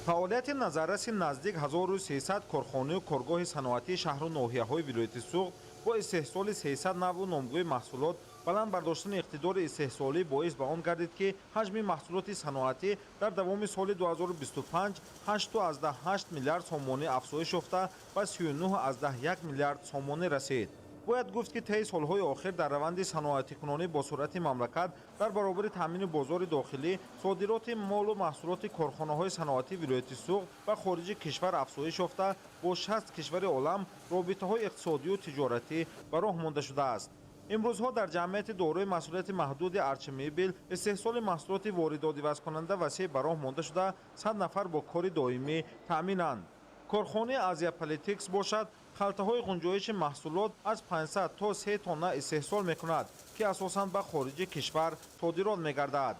Фаъолияти назарраси наздик 1300 корхонаю коргоҳи саноатии шаҳру ноҳияҳои вилояти Суғд бо истеҳсоли 300 навъу номгӯи маҳсулот, баланд бардоштани иқтидори истеҳсолӣ боис ба он гардид, ки ҳаҷми маҳсулоти саноатӣ дар давоми соли 2025 8,8 миллиард сомонӣ афзоиш ёфта, ба 39,1 миллиард сомонӣ расид. Бояд гуфт, ки таи солҳои охир дар раванди саноатикунонӣ бо суръати мамлакат дар баробари таъмини бозори дохилӣ содироти молу маҳсулоти корхонаҳои саноатии вилояти Суғд ба хориҷи кишвар афзоиш ёфта, бо 60 кишвари олам робитаҳои иқтисодию тиҷоратӣ ба роҳ монда шудааст. Имрӯзҳо дар ҷамъияти дорои масъулияти маҳдуди Арчимебел истеҳсоли маҳсулоти воридотивазкунанда васеъ ба роҳ монда шуда, 100 нафар бо кори доимӣ таъминанд. Корхонаи Азияполитикс бошад, халтаҳои ғунҷоиши маҳсулот аз 500 то 3 тонна истеҳсол мекунад, ки асосан ба хориҷи кишвар содирот мегардад.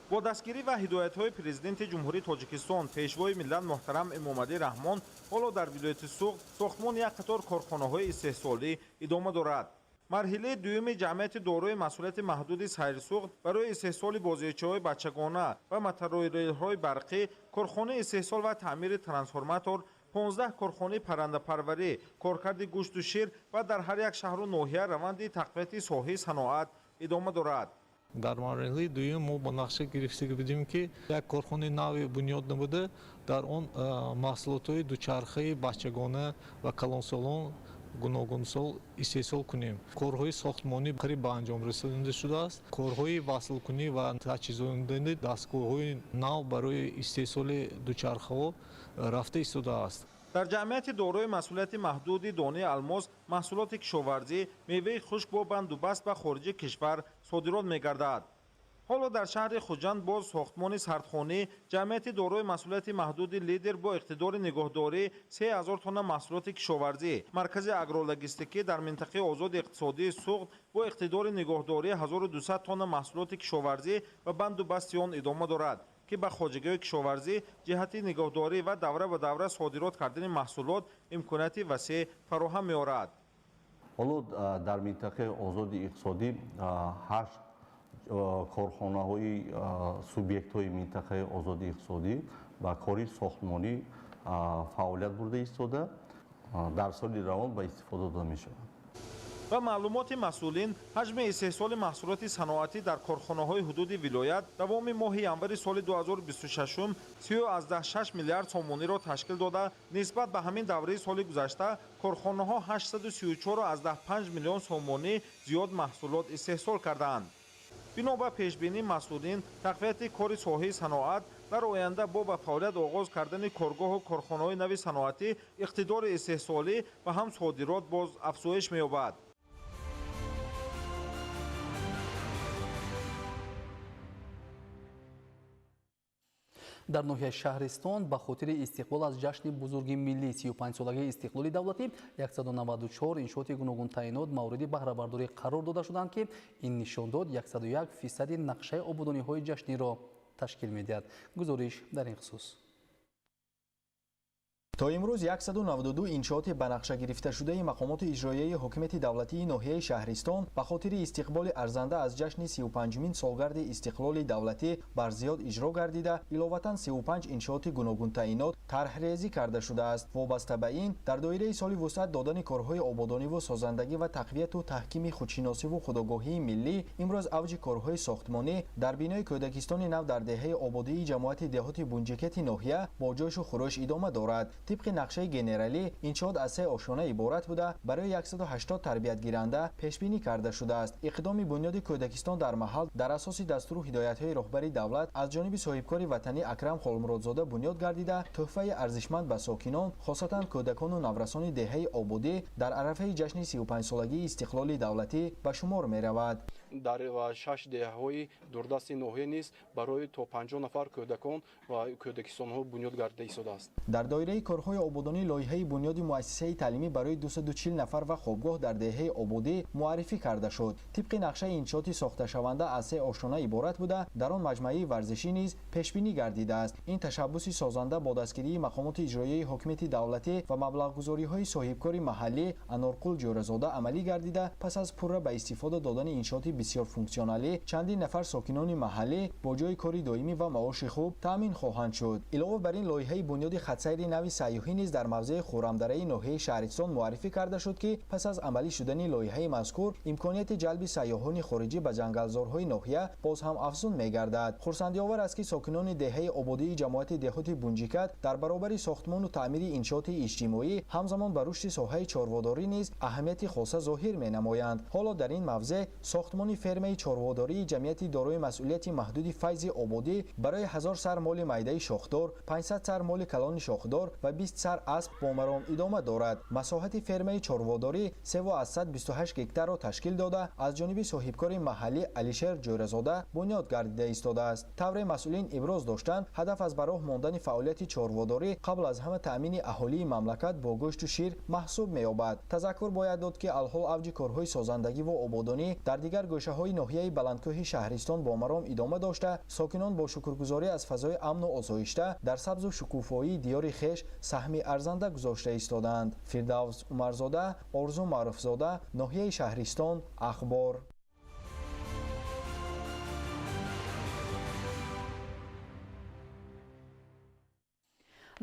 Бо дастгирӣ ва ҳидоятҳои Президенти Ҷумҳурии Тоҷикистон, Пешвои миллат муҳтарам Эмомалӣ Раҳмон, ҳоло дар вилояти Суғд сохтмони як қатор корхонаҳои истеҳсолӣ идома дорад. Марҳилаи дуюми ҷамъияти дорои масъулияти маҳдуди Сайрсуғд барои истеҳсоли бозичаҳои бачагона ва мотороллерҳои барқӣ, корхонаи истеҳсол ва таъмири трансформатор, 15 корхонаи паррандапарварӣ, коркарди гӯшту шир ва дар ҳар як шаҳру ноҳия раванди тақвияти соҳаи саноат идома дорад. Дар марҳилаи дуюм мо ба нақша гирифта будем, ки як корхонаи нави бунёд намуда, дар он маҳсулотҳои дучархаи бачагона ва калонсолон гуногунсол истеҳсол кунем. Корҳои сохтмонӣ қариб ба анҷом расонида шудааст. Корҳои васлкунӣ ва таҷҳизонидани дастгоҳҳои нав барои истеҳсоли дучархаҳо рафта истодааст. Дар ҷамъияти дорои масъулияти маҳдуди Донаи Алмос маҳсулоти кишоварзӣ, меваи хушк бо бандубаст ба хориҷи кишвар содирот мегардад. Ҳоло дар шаҳри Хуҷанд боз сохтмони сардхонӣ ҷамъияти дорои масъулияти маҳдуди Лидер бо иқтидори нигоҳдорӣ 3000 тонна маҳсулоти кишоварзӣ, маркази агрологистикӣ дар минтақаи озоди иқтисодии Суғд бо иқтидори нигоҳдорӣ 1200 тонна маҳсулоти кишоварзӣ ва бандубасти он идома дорад, ки ба хоҷагиҳои кишоварзӣ ҷиҳати нигоҳдорӣ ва давра ба давра содирот кардани маҳсулот имконияти васеъ фароҳам меорад. Ҳоло дар минтақаи озоди иқтисодӣ 8 корхонаҳои субъектҳои минтақаи озоди иқтисодӣ ба кори сохтмонӣ фаъолият бурда истода, дар соли равон ба истифода дода мешавад. Ба маълумоти масъулин, ҳаҷми истеҳсоли маҳсулоти саноатӣ дар корхонаҳои ҳудуди вилоят давоми моҳи январи соли 2026 30,6 миллиард сомониро ташкил дода, нисбат ба ҳамин давраи соли гузашта корхонаҳо 834,5 миллион сомонӣ зиёд маҳсулот истеҳсол кардаанд. Бино ба пешбинии масъулин, тақвияти кори соҳаи саноат дар оянда бо ба фаъолият оғоз кардани коргоҳу корхонаҳои нави саноатӣ иқтидори истеҳсолӣ ва ҳам содирот боз афзоиш меёбад. Дар ноҳияи Шаҳристон ба хотири истиқбол аз ҷашни бузурги миллӣ 35-солагии истиқлоли давлатӣ 194 иншооти гуногунтаъинот мавриди баҳрабардорӣ қарор дода шуданд, ки ин нишондод 101% нақшаи ободониҳои ҷашниро ташкил медиҳад. Гузориш дар ин хусус. То имрӯз 192 иншооти ба нақша гирифташудаи мақомоти иҷроияи ҳокимияти давлатии ноҳияи Шаҳристон ба хотири истиқболи арзанда аз ҷашни 35-умин солгарди истиқлоли давлатӣ барзиёд иҷро гардида, иловатан 35 иншооти гуногунтаъинот тарҳрезӣ карда шудааст. Вобаста ба ин, дар доираи соли вусъат додани корҳои ободониву созандагӣ ва тақвияту таҳкими худшиносиву худогоҳии миллӣ, имрӯз авҷи корҳои сохтмонӣ дар бинои кӯдакистони нав дар деҳаи Ободии ҷамоати деҳоти Бунҷикети ноҳия бо ҷӯшу хурӯш идома дорад. Тибқи нақшаи генералӣ, иншоот аз се ошёна иборат буда, барои 180 тарбиятгиранда пешбинӣ карда шудааст. Иқдоми бунёди кӯдакистон дар маҳал дар асоси дастуру ҳидоятҳои роҳбари давлат аз ҷониби соҳибкори ватанӣ Акрам Холмуродзода бунёд гардида, тӯҳфаи арзишманд ба сокинон, хосатан кӯдакону наврасони деҳаи Ободӣ дар арафаи ҷашни 35-солагии истиқлоли давлатӣ ба шумор меравад. Дар 6 деҳаҳои дурдасти ноҳия низ барои то 50 нафар кӯдакон ва кӯдакистонҳо бунёд гардида истодааст. Дар доираи корҳои ободонӣ лоиҳаи бунёди муассисаи таълимӣ барои 240 нафар ва хобгоҳ дар деҳаи Ободӣ муаррифӣ карда шуд. Тибқи нақшаи иншооти сохташаванда аз се ошёна иборат буда, дар он маҷмӯаи варзишӣ низ пешбинӣ гардидааст. Ин ташаббуси созанда бо дастгирии мақомоти иҷроияи ҳокимияти давлатӣ ва маблағгузориҳои соҳибкори маҳаллӣ Анорқул Ҷӯразода амалӣ гардида, пас аз пурра ба истифода додани иншооти бисёрфунксионалӣ чандин нафар сокинони маҳаллӣ бо ҷои кори доимӣ ва маоши хуб таъмин хоҳанд шуд. Илова бар ин, лоиҳаи бунёди хатсайри нави сайёҳӣ низ дар мавзеи Хӯрамдараи ноҳияи Шаҳристон муаррифӣ карда шуд, ки пас аз амалӣ шудани лоиҳаи мазкур имконияти ҷалби сайёҳони хориҷӣ ба ҷангалзорҳои ноҳия боз ҳам афзун мегардад. Хурсандиовар аст, ки сокинони деҳаи Ободии ҷамоати деҳоти Бунҷикат дар баробари сохтмону таъмири иншооти иҷтимоӣ ҳамзамон ба рушди соҳаи чорводорӣ низ аҳамияти хоса зоҳир менамоянд. Ҳоло дар ин мавзеъ сохтмони фермаи чорводории ҷамъияти дорои масъулияти маҳдуди Файзи Ободӣ барои 1000 сар моли майдаи шохдор, 500 сар моли калони шохдор ва 20 сар асп бо маром идома дорад. Масоҳати фермаи чорводорӣ 3,28 гектарро ташкил дода, аз ҷониби соҳибкори маҳаллӣ Алишер Ҷӯразода бунёд гардида истодааст. Тавре масъулин иброз доштанд, ҳадаф аз ба роҳ мондани фаъолияти чорводорӣ қабл аз ҳама таъмини аҳолии мамлакат бо гӯшту шир маҳсуб меёбад. Тазаккур бояд дод, ки алҳол авҷи корҳои созандагӣ ва ободонӣ дар дигар гӯшаҳои ноҳияи баландкӯҳи Шаҳристон бо маром идома дошта, сокинон бо шукргузорӣ аз фазои амну осоишта дар сабзу шукуфоии диёри хеш саҳми арзанда гузошта истодаанд. Фирдавс Умарзода, Орзу Маъруфзода, ноҳияи Шаҳристон, Ахбор.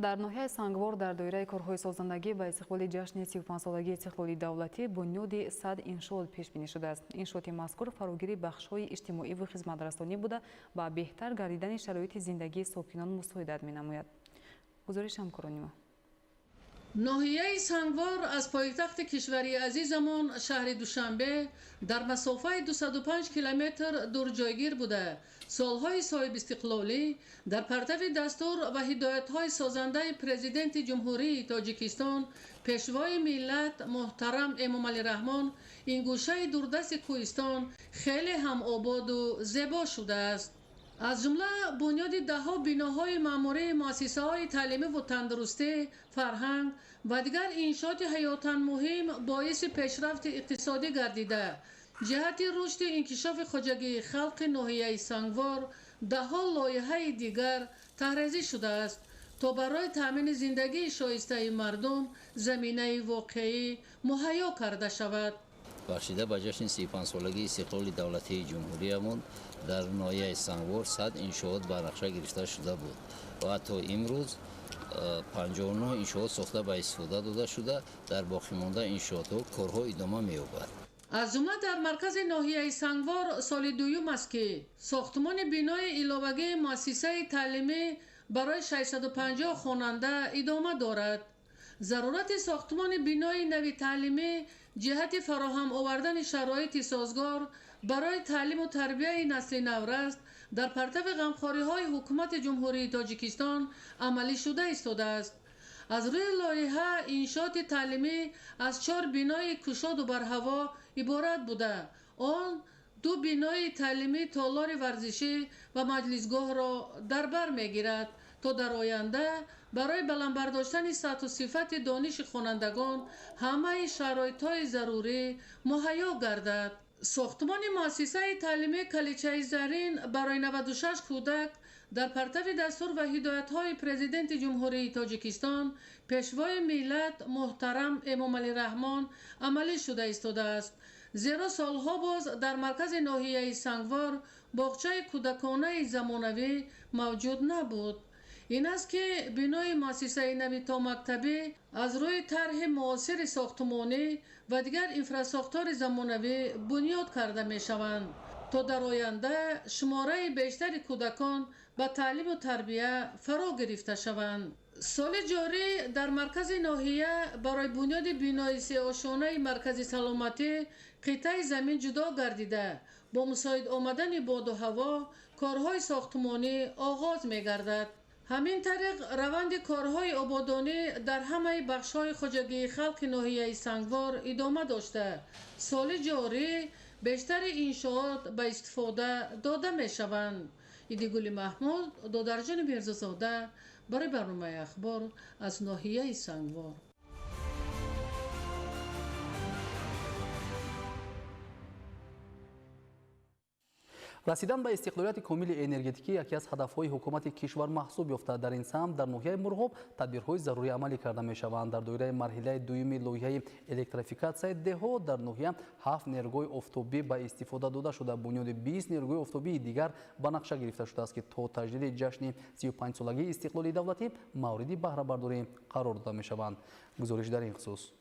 Дар ноҳияи Сангвор дар доираи корҳои созандагӣ ба истиқболи ҷашни 35-солагии истиқлоли давлатӣ бунёди 100 иншоот пешбинӣ шудааст. Иншооти мазкур фарогири бахшҳои иҷтимоӣ ва хизматрасонӣ буда, ба беҳтар гардидани шароити зиндагии сокинон мусоидат менамояд. Гузориш ҳамкорони мо. Ноҳияи Сангвор аз пойтахти кишвари азизамон шаҳри Душанбе дар масофаи 205 километр дурҷойгир буда, солҳои соҳибистиқлолӣ дар партави дастур ва ҳидоятҳои созандаи Президенти Ҷумҳурии Тоҷикистон, Пешвои миллат муҳтарам Эмомалӣ Раҳмон ин гӯшаи дурдасти кӯҳистон хеле ҳам ободу зебо шудааст. Аз ҷумла бунёди даҳҳо биноҳои маъмурии муассисаҳои таълимӣ ва тандурустӣ, фарҳанг ва дигар иншооти ҳаётан муҳим боиси пешрафти иқтисодӣ гардида, ҷиҳати рушди инкишофи хоҷагии халқи ноҳияи Сангвор даҳҳо лоиҳаи дигар таҳрезӣ шудааст, то барои таъмини зиндагии шоистаи мардум заминаи воқеӣ муҳайё карда шавад. Бахшида ба ҷашни 35-солагии истиқлоли давлатии ҷумҳуриямон дар ноҳияи Сангвор 100 иншоот ба нақша гирифта шуда буд ва то имрӯз 59 иншоот сохта ба истифода дода шуда, дар боқимонда иншоотҳо корҳо идома меёбад. Аз ҷумла дар маркази ноҳияи Сангвор соли дуюм аст, ки сохтмони бинои иловагии муассисаи таълимӣ барои 650 хонанда идома дорад. Зарурати сохтмони бинои нави таълимӣ ҷиҳати фароҳам овардани шароити созгор барои таълиму тарбияи насли навраст дар партави ғамхориҳои ҳукумати Ҷумҳурии Тоҷикистон амалӣ шуда истодааст. Аз рӯи лоиҳа иншооти таълимӣ аз 4 бинои кушоду барҳаво иборат буда, он 2 бинои таълимӣ, толори варзишӣ ва маҷлисгоҳро дар бар мегирад. То дар оянда барои баланд бардоштани сатҳу сифати дониши хонандагон ҳамаи шароитҳои зарурӣ муҳайё гардад. Сохтмони муассисаи таълимии Каличаи Зарин барои 96 кӯдак дар партави дастур ва ҳидоятҳои Президенти Ҷумҳурии Тоҷикистон, Пешвои миллат муҳтарам Эмомалӣ Раҳмон амалӣ шуда истодааст. Зеро солҳо боз дар маркази ноҳияи Сангвор боғчаи кӯдаконаи замонавӣ мавҷуд набуд. Ин аст, ки бинои муассисаи нави томактабӣ аз рӯи тарҳи муосири сохтмонӣ ва дигар инфрасохтори замонавӣ бунёд карда мешаванд, то дар оянда шумораи бештари кӯдакон ба таълиму тарбия фаро гирифта шаванд. Соли ҷорӣ дар маркази ноҳия барои бунёди бинои сеошонаи маркази саломатӣ қитъаи замин ҷудо гардида, бо мусоид омадани боду ҳаво корҳои сохтмонӣ оғоз мегардад. Ҳамин тариқ, раванди корҳои ободонӣ дар ҳамаи бахшҳои хоҷагии халқи ноҳияи Сангвор идома дошта, соли ҷорӣ бештари иншоот ба истифода дода мешаванд. Идигули Маҳмуд, Додарҷони Мирзозода барои барномаи Ахбор аз ноҳияи Сангвор. Расидан ба истиқлолияти комили энергетикӣ яке аз ҳадафҳои ҳукумати кишвар маҳсуб ёфта. Дар ин самт дар ноҳияи Мурғоб тадбирҳои зарурӣ амалӣ карда мешаванд. Дар доираи марҳилаи дуюми лоиҳаи электрификатсияи деҳот дар ноҳия 7 нерӯгоҳи офтобӣ ба истифода дода шуда, бунёди 20 нерӯгоҳи офтобии дигар ба нақша гирифта шудааст, ки то таҷлили ҷашни 35-солагии истиқлоли давлатӣ мавриди баҳрабардорӣ қарор дода мешаванд. Гузориш дар ин хусус.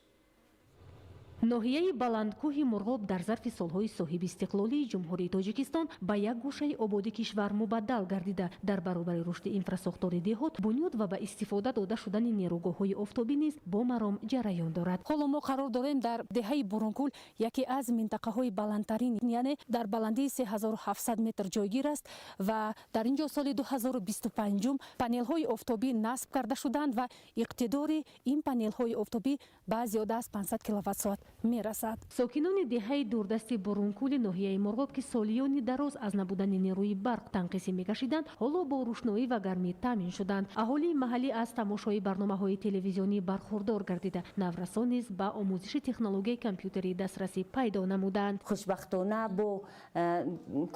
Ноҳияи баландкӯҳи Мурғоб дар зарфи солҳои соҳибистиқлолии Ҷумҳурии Тоҷикистон ба як гӯшаи ободи кишвар мубаддал гардида, дар баробари рушди инфрасохтори деҳот, бунёд ва ба истифода дода шудани нерӯгоҳҳои офтобӣ низ бо маром ҷараён дорад. Ҳоло мо қарор дорем дар деҳаи Бурункул, яке аз минтақаҳои баландтарин, яъне дар баландии 3700 метр ҷойгир аст ва дар ин ҷо соли 2025 панелҳои офтобӣ насб карда шуданд ва иқтидори ин панелҳои офтобӣ ба зиёда аз 500 киловатт-соат мерасад. Сокинони деҳаи дурдасти Бурункули ноҳияи Мурғоб, ки солиёни дароз аз набудани нерӯи барқ танқисӣ мекашиданд, ҳоло бо рӯшноӣ ва гармӣ таъмин шуданд. Аҳолии маҳаллӣ аз тамошои барномаҳои телевизионӣ бархурдор гардида, наврасон низ ба омӯзиши технологияи компютерӣ дастрасӣ пайдо намуданд. Хушбахтона, бо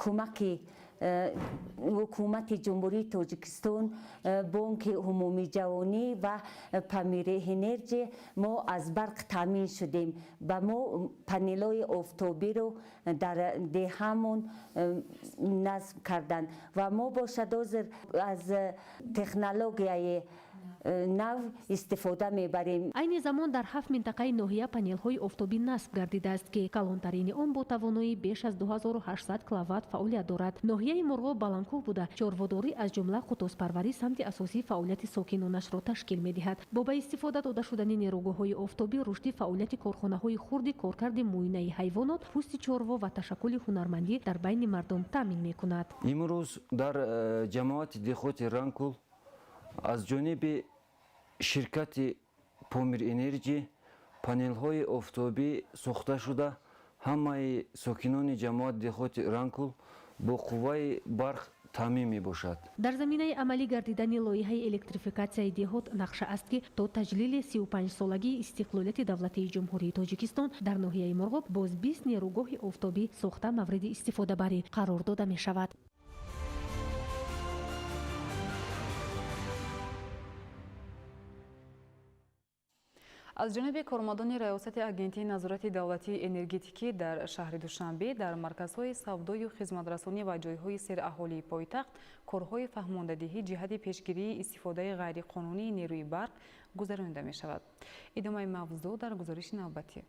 кӯмаки ҳукумати Ҷумҳурии Тоҷикистон, Бонки Умумии Ҷавонӣ ва Памир Энерҷи мо аз барқ таъмин шудем. Ба мо панелҳои офтобиро дар деҳамон насб карданд ва мо бошад ҳозир аз технологияи нав истифода мебарем. Айни замон дар 7 минтақаи ноҳия панелҳои офтобӣ насб гардидааст, ки калонтарини он бо тавоноии беш аз 2800 киловатт фаъолият дорад. Ноҳияи Мурғоб баландкӯҳ буда, чорводорӣ, аз ҷумла қутозпарварӣ, самти асосии фаъолияти сокинонашро ташкил медиҳад. Бо ба истифода дода шудани нерӯгоҳҳои офтобӣ, рушди фаъолияти корхонаҳои хурди коркарди муоинаи ҳайвонот, пӯсти чорво ва ташаккули ҳунармандӣ дар байни мардум таъмин мекунад. Имрӯз дар ҷамоати деҳоти Ранкул аз ҷониби ширкати Помир Энерҷи панелҳои офтобӣ сохта шуда, ҳамаи сокинони ҷамоати деҳоти Ранкул бо қувваи барқ таъмин мебошад. Дар заминаи амалӣ гардидани лоиҳаи электрификатсияи деҳот нақша аст, ки то таҷлили 35-солагии истиқлолияти давлатии Ҷумҳурии Тоҷикистон дар ноҳияи Мурғоб боз 20 нерӯгоҳи офтобӣ сохта мавриди истифодабарӣ қарор дода мешавад. Аз ҷониби кормандони Раёсати Агентии назорати давлатии энергетикӣ дар шаҳри Душанбе дар марказҳои савдою хизматрасонӣ ва ҷойҳои сераҳолии пойтахт корҳои фаҳмондадиҳӣ ҷиҳати пешгирии истифодаи ғайриқонунии нерӯи барқ гузаронида мешавад. Идомаи мавзӯъ дар гузориши навбатӣ.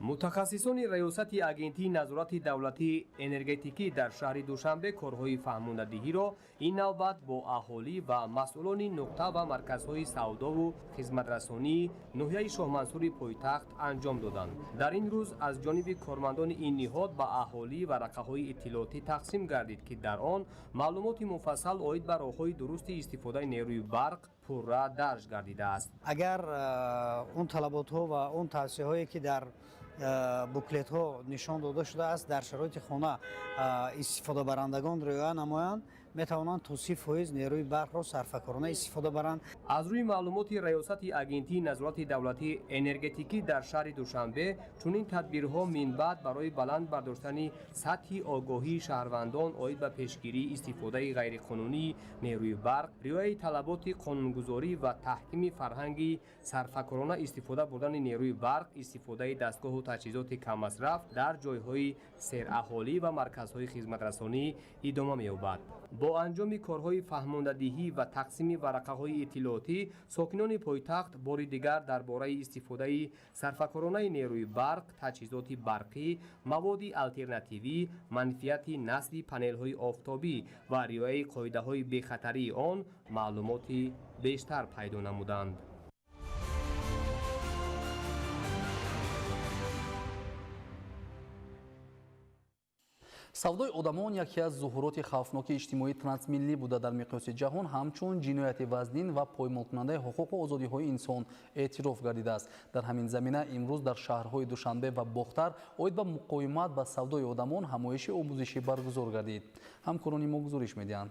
Мутахассисони Раёсати Агентии назорати давлатии энергетикӣ дар шаҳри Душанбе корҳои фаҳмондадиҳиро ин навбат бо аҳолӣ ва масъулони нуқта ва марказҳои савдову хизматрасонии ноҳияи Шоҳмансури пойтахт анҷом доданд. Дар ин рӯз аз ҷониби кормандони ин ниҳод ба аҳолӣ варақаҳои иттилоотӣ тақсим гардид, ки дар он маълумоти муфассал оид ба роҳҳои дурусти истифодаи нерӯи барқ пурра дарҷ гардидааст. Агар он талаботҳо ва он тавсияҳое, ки дар буклетҳо нишон дода шудааст, дар шароити хона истифодабарандагон риоя намоянд, метавонанд то 30% нерӯи барқро сарфакорона истифода баранд. Аз рӯи маълумоти Раёсати Агентии назорати давлатии энергетикӣ дар шаҳри Душанбе, чунин тадбирҳо минбаъд барои баланд бардоштани сатҳи огоҳии шаҳрвандон оид ба пешгирии истифодаи ғайриқонунии нерӯи барқ, риояи талаботи қонунгузорӣ ва таҳкими фарҳанги сарфакорона истифода бурдани нерӯи барқ, истифодаи дастгоҳу таҷҳизоти каммасраф дар ҷойҳои сераҳолӣ ва марказҳои хизматрасонӣ идома меёбад. Бо анҷоми корҳои фаҳмондадиҳӣ ва тақсими варақаҳои иттилоотӣ, сокинони пойтахт бори дигар дар бораи истифодаи сарфакоронаи нерӯи барқ, таҷҳизоти барқӣ, маводи алтернативӣ, манфиати насби панелҳои офтобӣ ва риояи қоидаҳои бехатарии он маълумоти бештар пайдо намуданд. Савдои одамон яке аз зуҳуроти хавфноки иҷтимоии трансмиллӣ буда, дар миқёси ҷаҳон ҳамчун ҷинояти вазнин ва поймолкунандаи ҳуқуқу озодиҳои инсон эътироф гардидааст. Дар ҳамин замина имрӯз дар шаҳрҳои Душанбе ва Бохтар оид ба муқовимат ба савдои одамон ҳамоиши омӯзишӣ баргузор гардид. Ҳамкорони мо гузориш медиҳанд.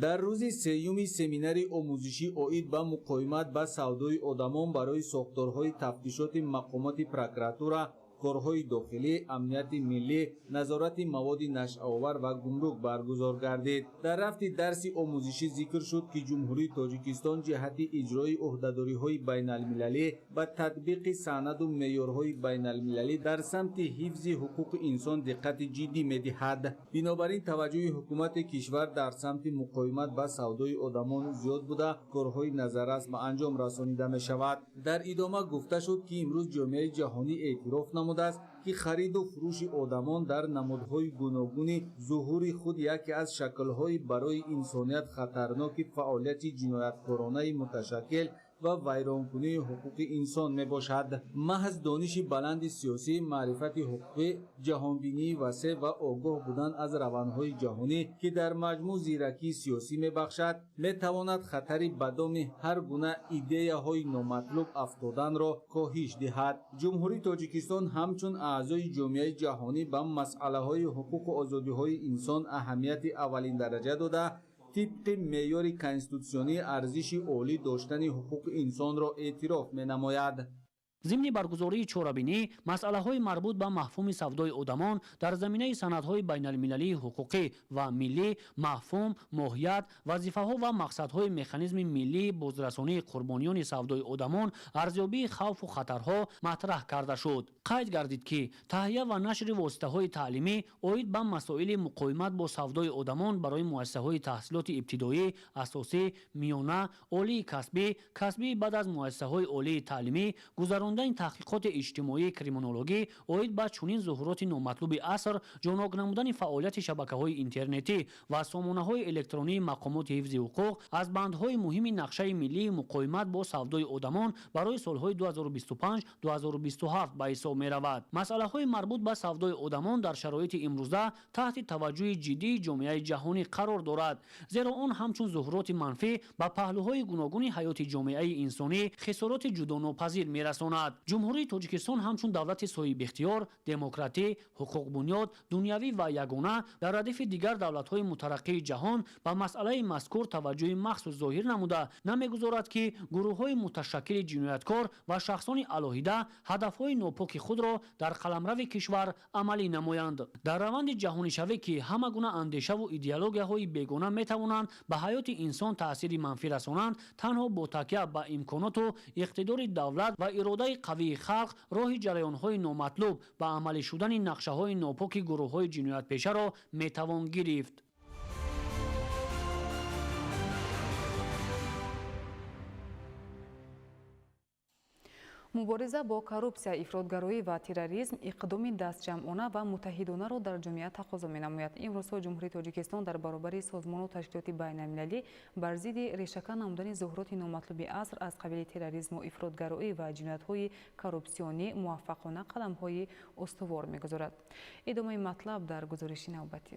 Дар рӯзи сеюми семинари омӯзишӣ оид ба муқовимат ба савдои одамон барои сохторҳои тафтишоти мақомоти прокуратура, корҳои дохилӣ, амнияти миллӣ, назорати маводи нашъаовар ва гумрук баргузор гардид. Дар рафти дарси омӯзишӣ зикр шуд, ки Ҷумҳурии Тоҷикистон ҷиҳати иҷрои ӯҳдадориҳои байналмилалӣ ва татбиқи санаду меъёрҳои байналмилалӣ дар самти ҳифзи ҳуқуқи инсон диққати ҷиддӣ медиҳад. Бинобар ин таваҷҷӯҳи ҳукумати кишвар дар самти муқовимат ба савдои одамон зиёд буда, корҳои назаррас ба анҷом расонида мешавад. Дар идома гуфта шуд, ки имрӯз ҷомеаи ҷаҳонӣ эътироф намудааст, ки хариду фурӯши одамон дар намудҳои гуногуни зуҳури худ яке аз шаклҳои барои инсоният хатарноки фаъолияти ҷинояткоронаи муташаккил ва вайронкунии ҳуқуқи инсон мебошад. Маҳз дониши баланди сиёсӣ, маърифати ҳуқуқӣ, ҷаҳонбинии васеъ ва огоҳ будан аз равандҳои ҷаҳонӣ, ки дар маҷмӯъ зиракии сиёсӣ мебахшад, метавонад хатари ба доми ҳар гуна идеяҳои номатлуб афтоданро коҳиш диҳад. Ҷумҳурии Тоҷикистон ҳамчун аъзои ҷомеаи ҷаҳонӣ ба масъалаҳои ҳуқуқу озодиҳои инсон аҳамияти аввалиндараҷа дода, тибқи меъёри конститутсионӣ арзиши олӣ доштани ҳуқуқи инсонро эътироф менамояд. Зимни баргузории чорабинӣ масъалаҳои марбут ба мафҳуми савдои одамон дар заминаи санадҳои байналмилалии ҳуқуқӣ ва миллӣ, мафҳум, моҳият, вазифаҳо ва мақсадҳои механизми миллии бозрасонии қурбониёни савдои одамон, арзёбии хавфу хатарҳо матраҳ карда шуд. Қайд гардид, ки таҳия ва нашри воситаҳои таълимӣ оид ба масоили муқовимат бо савдои одамон барои муассисаҳои таҳсилоти ибтидоӣ, асосӣ, миёна, олии касбӣ, касбии баъд аз муассисаҳои олии таълимӣ, гузарондани таҳқиқоти иҷтимоии криминологӣ оид ба чунин зуҳуроти номатлуби аср, ҷонок намудани фаъолияти шабакаҳои интернетӣ ва сомонаҳои электронии мақомоти ҳифзи ҳуқуқ аз бандҳои муҳими нақшаи миллии муқовимат бо савдои одамон барои солҳои 2025-2027 ба ҳисоб меравад. Масъалаҳои марбут ба савдои одамон дар шароити имрӯза таҳти таваҷҷӯҳи ҷиддии ҷомеаи ҷаҳонӣ қарор дорад, зеро он ҳамчун зуҳуроти манфӣ ба паҳлӯҳои гуногуни ҳаёти ҷомеаи инсонӣ хисороти ҷудонопазир мерасонад. Ҷумҳурии Тоҷикистон ҳамчун давлати соҳибихтиёр, демократӣ, ҳуқуқбунёд, дунявӣ ва ягона дар радифи дигар давлатҳои мутараққии ҷаҳон ба масъалаи мазкур таваҷҷӯҳи махсус зоҳир намуда, намегузорад, ки гурӯҳҳои муташаккили ҷинояткор ва шахсони алоҳида ҳадафҳои нопоки худро дар қаламрави кишвар амалӣ намоянд. Дар раванди ҷаҳонишавӣ, ки ҳама гуна андешаву идеологияҳои бегона метавонанд ба ҳаёти инсон таъсири манфӣ расонанд, танҳо бо такя ба имконоту иқтидори давлат ва иродаи қавии халқ роҳи ҷараёнҳои номатлуб ба амалӣ шудани нақшаҳои нопоки гурӯҳҳои ҷиноятпешаро метавон гирифт. Мубориза бо коррупсия, ифротгароӣ ва терроризм иқдоми дастҷамъона ва муттаҳидонаро дар ҷомеа тақозо менамояд. Имрӯзҳо Ҷумҳурии Тоҷикистон дар баробари созмону ташкилоти байналмилалӣ бар зидди решакан намудани зуҳуроти номатлуби аср аз қабили терроризму ифротгароӣ ва ҷиноятҳои коррупсионӣ муваффақона қадамҳои устувор мегузорад. Идомаи матлаб дар гузориши навбатӣ.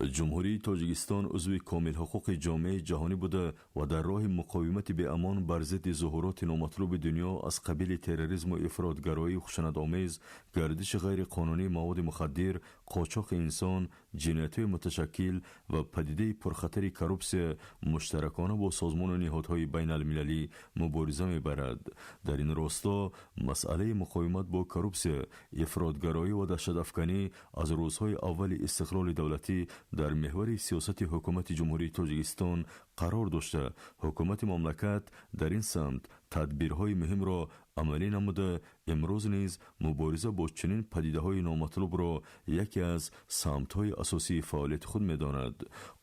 Ҷумҳурии Тоҷикистон узви комилҳуқуқи ҷомеаи ҷаҳонӣ буда ва дар роҳи муқовимати беамон бар зидди зуҳуроти номатлуби дунё аз қабили терроризму ифротгароии хушунатомез, гардиши ғайриқонунии маводи мухаддир, қочоқи инсон, ҷиноятҳои муташаккил ва падидаи пурхатари коррупсия муштаракона бо созмону ниҳодҳои байналмилалӣ мубориза мебарад. Дар ин росто масъалаи муқовимат бо коррупсия, ифротгароӣ ва даҳшатафканӣ аз рӯзҳои аввали истиқлоли давлатӣ дар меҳвари сиёсати ҳукумати Ҷумҳурии Тоҷикистон қарор дошта, ҳукумати мамлакат дар ин самт тадбирҳои муҳимро амалӣ намуда, имрӯз низ мубориза бо чунин падидаҳои номатлубро яке аз самтҳои асосии фаъолияти худ медонад.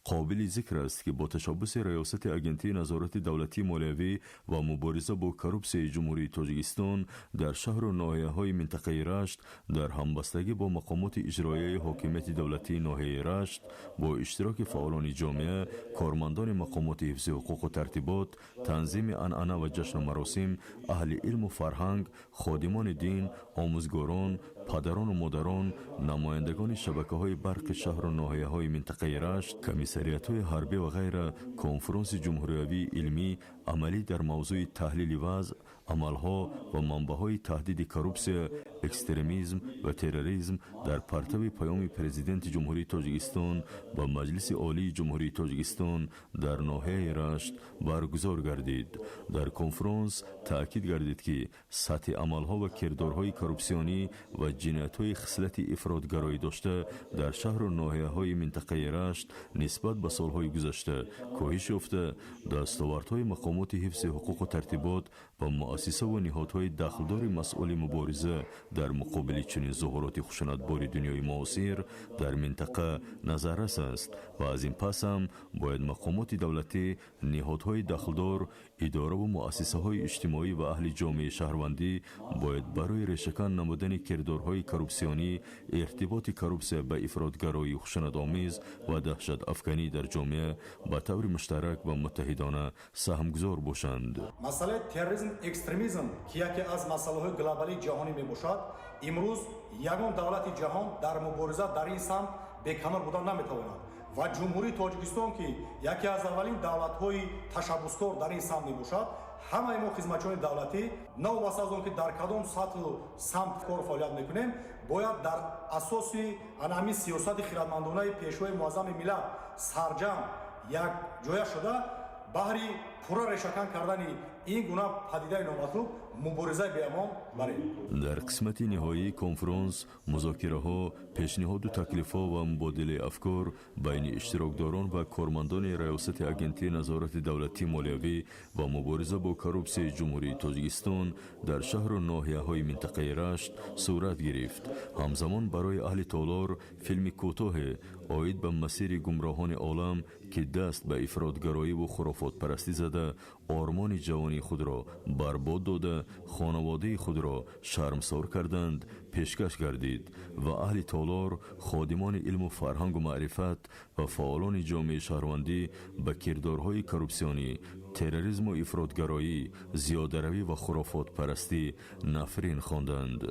Қобили зикр аст, ки бо ташаббуси Раёсати Агентии назорати давлатии молиявӣ ва мубориза бо коррупсияи Ҷумҳурии Тоҷикистон дар шаҳру ноҳияҳои минтақаи Рашт дар ҳамбастагӣ бо мақомоти иҷроияи ҳокимияти давлатии ноҳияи Рашт бо иштироки фаъолони ҷомеа, кормандони мақомоти ҳифзи ҳуқуқу тартибот, танзими анъана ва ҷашну маросим, аҳли илму фарҳанг, ходимони дин, омӯзгорон, падарону модарон, намояндагони шабакаҳои барқи шаҳру ноҳияҳои минтақаи Рашт, комиссариятҳои ҳарбӣ ва ғайра конфронси ҷумҳуриявии илмӣ амалӣ дар мавзӯи таҳлили вазъ, амалҳо ва манбаъҳои таҳдиди коррупсия, экстремизм ва терроризм дар партави паёми Президенти Ҷумҳурии Тоҷикистон ба Маҷлиси Олии Ҷумҳурии Тоҷикистон дар ноҳияи Рашт баргузор гардид. Дар конфронс таъкид гардид, ки сатҳи амалҳо ва кирдорҳои коррупсионӣ ва ҷиноятҳои хислати ифротгароӣ дошта дар шаҳру ноҳияҳои минтақаи Рашт нисбат ба солҳои гузашта коҳиш ёфта, дастовардҳои мақомоти ҳифзи ҳуқуқу тартибот ва муассисаву ниҳодҳои дахлдори масъули мубориза дар муқобили чунин зуҳуроти хушунатбори дунёи муосир дар минтақа назаррас аст ва аз ин пас ҳам бояд мақомоти давлатӣ, ниҳодҳои дахлдор, идораву муассисаҳои иҷтимоӣ ва аҳли ҷомеаи шаҳрвандӣ бояд барои решакан намудани кирдорҳои коррупсионӣ, иртиботи коррупсия ба ифротгароии хушунатомез ва даҳшатафканӣ дар ҷомеа ба таври муштарак ва муттаҳидона саҳмгузор бошанд. Масъалаи терроризм, экстремизм, ки яке аз масъалаҳои глобалии ҷаҳонӣ мебошад, имрӯз ягон давлати ҷаҳон дар мубориза дар ин самт беканор будан наметавонад ва Ҷумҳурии Тоҷикистон, ки яке аз аввалин давлатҳои ташаббускор дар ин самт мебошад, ҳамаи мо хизматчиёни давлатӣ, новобаста аз он ки дар кадом сатҳу самт кору фаъолият мекунем, бояд дар асоси ана ҳамин сиёсати хиратмандонаи Пешвои Муаззами миллат сарҷамъ якҷоя шуда, баҳри пурра решакан кардани ин гуна падидаи номатлуб муборизаи беамон барем. Дар қисмати ниҳоии конфронс музокираҳо, пешниҳоду таклифҳо ва мубодилаи афкор байни иштирокдорон ва кормандони Раёсати Агентии назорати давлатии молиявӣ ва мубориза бо коррупсияи Ҷумҳурии Тоҷикистон дар шаҳру ноҳияҳои минтақаи Рашт сурат гирифт. Ҳамзамон барои аҳли толор филми кӯтоҳе оид ба масири гумроҳони олам, ки даст ба ифротгароиву хурофотпарастӣ зада, ормони ҷавонии худро барбод дода, хонаводаи худро шармсор карданд, пешкаш гардид ва аҳли толор, ходимони илму фарҳангу маърифат ва фаъолони ҷомеаи шаҳрвандӣ ба кирдорҳои коррупсионӣ, терроризму ифротгароӣ, зиёдаравӣ ва хурофотпарастӣ нафрин хонданд.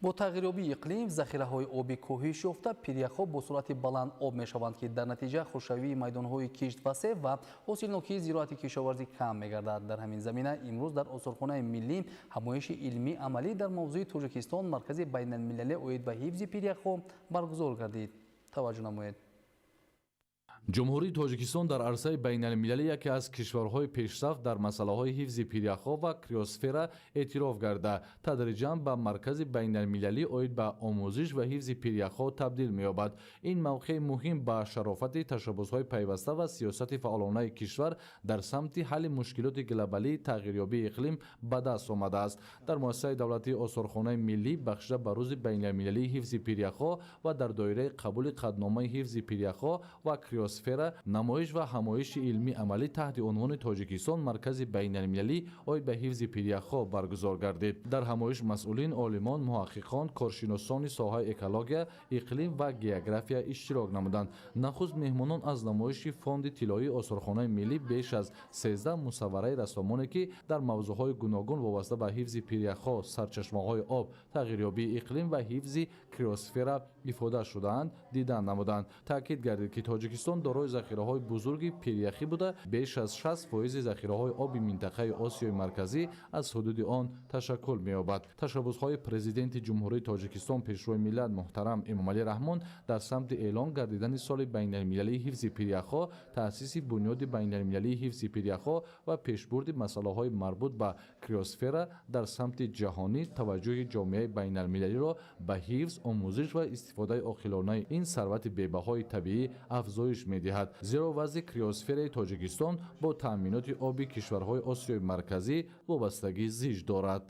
Бо тағйирёбии иқлим захираҳои оби коҳиш ёфта, пиряхҳо бо суръати баланд об мешаванд, ки дар натиҷа хушкшавии майдонҳои кишт васеъ ва ҳосилнокии зироати кишоварзӣ кам мегардад. Дар ҳамин замина имрӯз дар Осорхонаи миллӣ ҳамоиши илмӣ амалӣ дар мавзӯи Тоҷикистон маркази байналмилалӣ оид ба ҳифзи пиряхҳо баргузор гардид. Таваҷҷӯҳ намоед. Ҷумҳурии Тоҷикистон дар арсаи байналмилалӣ яке аз кишварҳои пешрафт дар масъалаҳои ҳифзи пиряхҳо ва криосфера эътироф гарда, тадриҷан ба маркази байналмилалӣ оид ба омӯзиш ва ҳифзи пиряхҳо табдил меёбад. Ин мавқеи муҳим ба шарофати ташаббусҳои пайваста ва сиёсати фаъолонаи кишвар дар самти ҳалли мушкилоти глобалии тағйирёбии иқлим ба даст омадааст. Дар муассисаи давлатии Осорхонаи миллӣ бахшида ба рӯзи байналмилалии ҳифзи пиряхҳо ва дар доираи қабули қатъномаи ҳифзи пиряхҳо ва криосфера криосфера намоиш ва ҳамоиши илмии амалӣ таҳти унвони Тоҷикистон маркази байналмилалӣ оид ба ҳифзи пиряхҳо баргузор гардид. Дар ҳамоиш масъулин, олимон, муҳаққиқон, коршиносони соҳаи экология, иқлим ва география иштирок намуданд. Нахуст меҳмонон аз намоиши фонди тиллоии осорхонаи миллӣ беш аз 13 мусаввараи рассомоне, ки дар мавзӯъҳои гуногун вобаста ба ҳифзи пиряхҳо, сарчашмаҳои об, тағйирёбии иқлим ва ҳифзи криосфера ифода шудаанд, дидан намуданд. Таъкид гардид, ки Тоҷикистон дорои захираҳои бузурги пиряхӣ буда, беш аз 60% захираҳои оби минтақаи Осиёи Марказӣ аз ҳудуди он ташаккул меёбад. Ташаббусҳои Президенти Ҷумҳурии Тоҷикистон, Пешвои миллат муҳтарам Эмомалӣ Раҳмон дар самти эълон гардидани соли байналмилалии ҳифзи пиряхҳо, таъсиси бунёди байналмилалии ҳифзи пиряхҳо ва пешбурди масъалаҳои марбут ба криосфера дар самти ҷаҳонӣ таваҷҷӯҳи ҷомеаи байналмилалиро ба ҳифз, омӯзиш ва истифодаи оқилонаи ин сарвати бебаҳои табиӣ афзоиш медиҳад. Зеро вазъи криосфераи Тоҷикистон бо таъминоти оби кишварҳои Осиёи Марказӣ вобастагӣ зич дорад.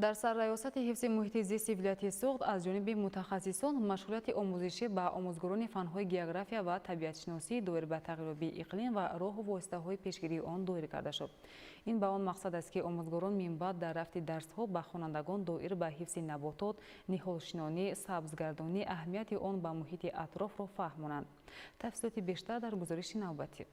Дар сарраёсати ҳифзи муҳити зисти вилояти Суғд аз ҷониби мутахассисон машғулияти омӯзишӣ ба омӯзгорони фанҳои география ва табиатшиносӣ доир ба тағйирёбии иқлим ва роҳу воситаҳои пешгирии он доир карда шуд. Ин ба он мақсад аст, ки омӯзгорон минбаъд дар рафти дарсҳо ба хонандагон доир ба ҳифзи наботот, ниҳолшинонӣ, сабзгардонӣ, аҳамияти он ба муҳити атрофро фаҳмонанд. Тафсилоти бештар дар гузориши навбатӣ.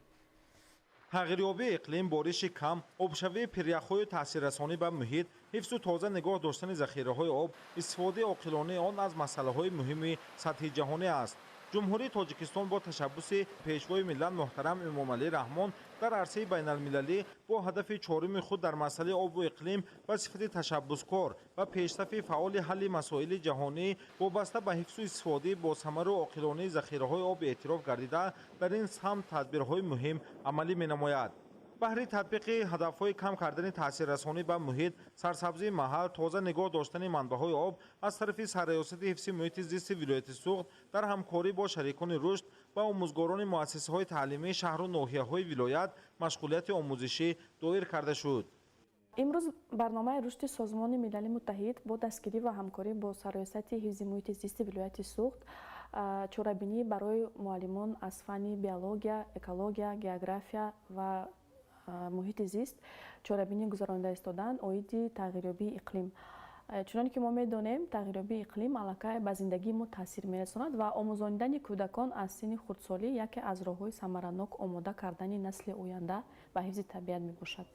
Тағйирёбии иқлим, бориши кам, обшавии пиряхҳою таъсиррасонӣ ба муҳит, ҳифзу тоза нигоҳ доштани захираҳои об, истифодаи оқилонаи он аз масъалаҳои муҳими сатҳи ҷаҳонӣ аст. Ҷумҳурии Тоҷикистон бо ташаббуси Пешвои миллат муҳтарам Эмомалӣ Раҳмон дар арсаи байналмилалӣ бо ҳадафи чоруми худ дар масъалаи обу иқлим ба сифати ташаббускор ва пешсафи фаъоли ҳалли масоили ҷаҳонӣ вобаста ба ҳифзу истифодаи босамару оқилонаи захираҳои об эътироф гардида, дар ин самт тадбирҳои муҳим амалӣ менамояд. Баҳри татбиқи ҳадафҳои кам кардани таъсиррасонӣ ба муҳит, сарсабзии маҳал, тоза нигоҳ доштани манбаъҳои об аз тарафи сарраёсати ҳифзи муҳити зисти вилояти Суғд дар ҳамкорӣ бо шарикони рушд ва омӯзгорони муассисаҳои таълимии шаҳру ноҳияҳои вилоят машғулияти омӯзишӣ доир карда шуд. Имрӯз барномаи рушди Созмони Милали Муттаҳид бо дастгирӣ ва ҳамкорӣ бо сарраёсати ҳифзи муҳити зисти вилояти Суғд чорабинӣ барои муаллимон аз фанни биология, экология, география ва муҳити зист чорабинӣ гузаронида истоданд оиди тағйирёбии иқлим. Чуноне ки мо медонем, тағйирёбии иқлим аллакай ба зиндагии мо таъсир мерасонад ва омӯзонидани кӯдакон аз синни хурдсолӣ яке аз роҳҳои самаранок омода кардани насли оянда ба ҳифзи табиат мебошад.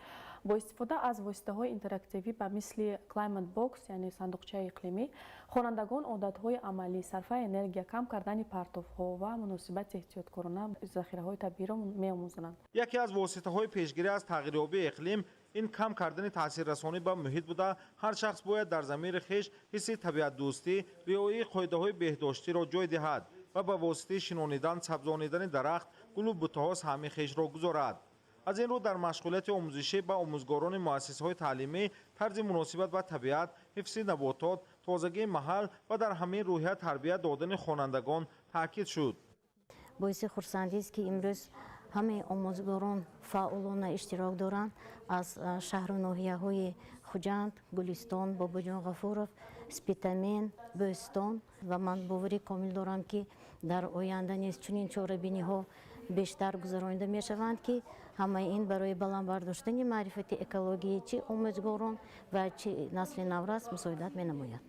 Бо истифода аз воситаҳои интерактивӣ ба мисли Climate Box, яъне сандуқчаи иқлимӣ, хонандагон одатҳои амалӣ, сарфаи энергия, кам кардани партовҳо ва муносибати эҳтиёткорона захираҳои табииро меомӯзонанд. Яке аз воситаҳои пешгирӣ аз тағйирёбии иқлим ин кам кардани таъсиррасонӣ ба муҳит буда, ҳар шахс бояд дар замири хеш ҳисси табиатдӯстӣ, риояи қоидаҳои беҳдоштиро ҷой диҳад ва ба воситаи шинонидан, сабзонидани дарахт, гулу бутаҳо саҳми хешро гузорад. Аз ин рӯ дар машғулияти омӯзишӣ ба омӯзгорони муассисаҳои таълимӣ тарзи муносибат ба табиат, ҳифзи наботот, тозагии маҳал ва дар ҳамин рӯҳия тарбия додани хонандагон таъкид шуд. Боиси хурсандист, ки имрӯз ҳамаи омӯзгорон фаъолона иштирок доранд аз шаҳру ноҳияҳои Хуҷанд, Гулистон, Бобоҷон Ғафуров, Спитамен, Бӯстон ва ман боварӣ комил дорам, ки дар оянда низ чунин чорабиниҳо бештар гузаронида мешаванд, ки ҳамаи ин барои баланд бардоштани маърифати экологии чи омӯзгорон ва чи насли наврас мусоидат менамояд.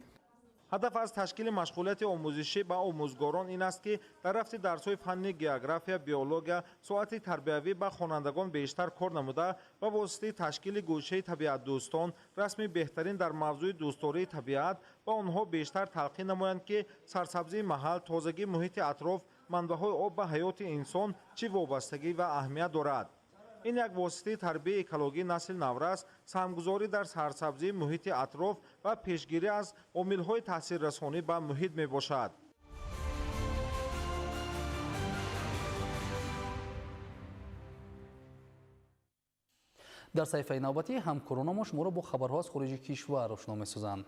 Ҳадаф аз ташкили машғулияти омӯзишӣ ба омӯзгорон ин аст, ки дар рафти дарсҳои фанни география, биология, соати тарбиявӣ ба хонандагон бештар кор намуда, ба воситаи ташкили гӯшаи табиатдӯстон, расми беҳтарин дар мавзӯи дӯстдории табиат ба онҳо бештар талқин намоянд, ки сарсабзии маҳал, тозагии муҳити атроф, манбаъҳои об ба ҳаёти инсон чӣ вобастагӣ ва аҳамият дорад. Ин як воситаи тарбияи экологии насли наврас, саҳмгузорӣ дар сарсабзии муҳити атроф ва пешгирӣ аз омилҳои таъсиррасонӣ ба муҳит мебошад. Дар саҳифаи навбатӣ ҳамкоронамо шуморо бо хабарҳо аз хориҷи кишвар ошно месозанд.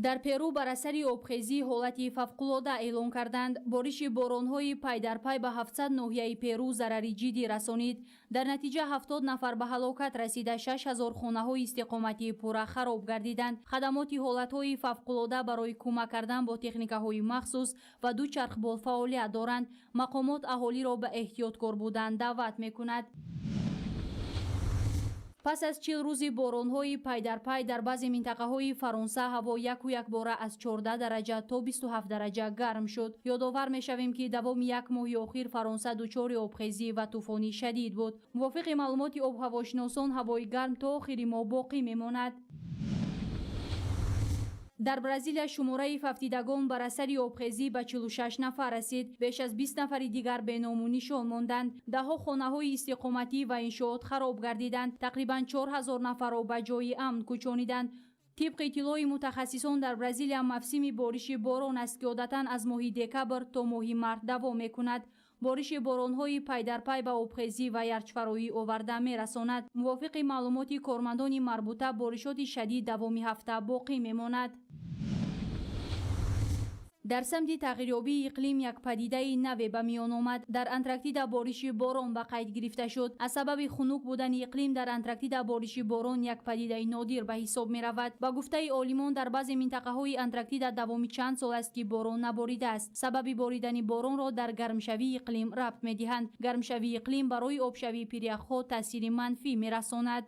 Дар Перу бар асари обхезӣ ҳолати фавқулода эълон карданд. Бориши боронҳои пайдарпай ба 700 ноҳияи Перу зарари ҷиддӣ расонид. Дар натиҷа 70 нафар ба ҳалокат расида, 6000 хонаҳои истиқоматӣ пурра хароб гардиданд. Хадамоти ҳолатҳои фавқулода барои кӯмак кардан бо техникаҳои махсус ва ду чархбол фаъолият доранд. Мақомот аҳолиро ба эҳтиёткор будан даъват мекунад. Пас аз 40 рӯзи боронҳои пайдарпай дар баъзе минтақаҳои Фаронса ҳаво яку якбора аз 14 дараҷа то 27 дараҷа гарм шуд. Ёдовар мешавем, ки давоми як моҳи охир Фаронса дучори обхезӣ ва тӯфони шадид буд. Мувофиқи маълумоти обҳавошиносон, ҳавои гарм то охири моҳ боқӣ мемонад. Дар Бразилия шумораи фавтидагон бар асари обхезӣ ба 46 нафар расид. Беш аз 20 нафари дигар беному нишон монданд. Даҳҳо хонаҳои истиқоматӣ ва иншоот хароб гардиданд. Тақрибан 4000 нафарро ба ҷои амн кӯчониданд. Тибқи иттилои мутахассисон, дар Бразилия мавсими бориши борон аст, ки одатан аз моҳи декабр то моҳи март давом мекунад. Бориши боронҳои пайдарпай ба обхезӣ ва ярчфароӣ оварда мерасонад. Мувофиқи маълумоти кормандони марбута, боришоти шадид давоми ҳафта боқӣ мемонад. Дар самти тағйирёбии иқлим як падидаи наве ба миён омад. Дар Антарктида бориши борон ба қайд гирифта шуд. Аз сабаби хунук будани иқлим дар Антарктида бориши борон як падидаи нодир ба ҳисоб меравад. Ба гуфтаи олимон, дар баъзе минтақаҳои Антарктида давоми чанд сол аст, ки борон наборидааст. Сабаби боридани боронро дар гармшавии иқлим рабт медиҳанд. Гармшавии иқлим барои обшавии пиряхҳо таъсири манфӣ мерасонад.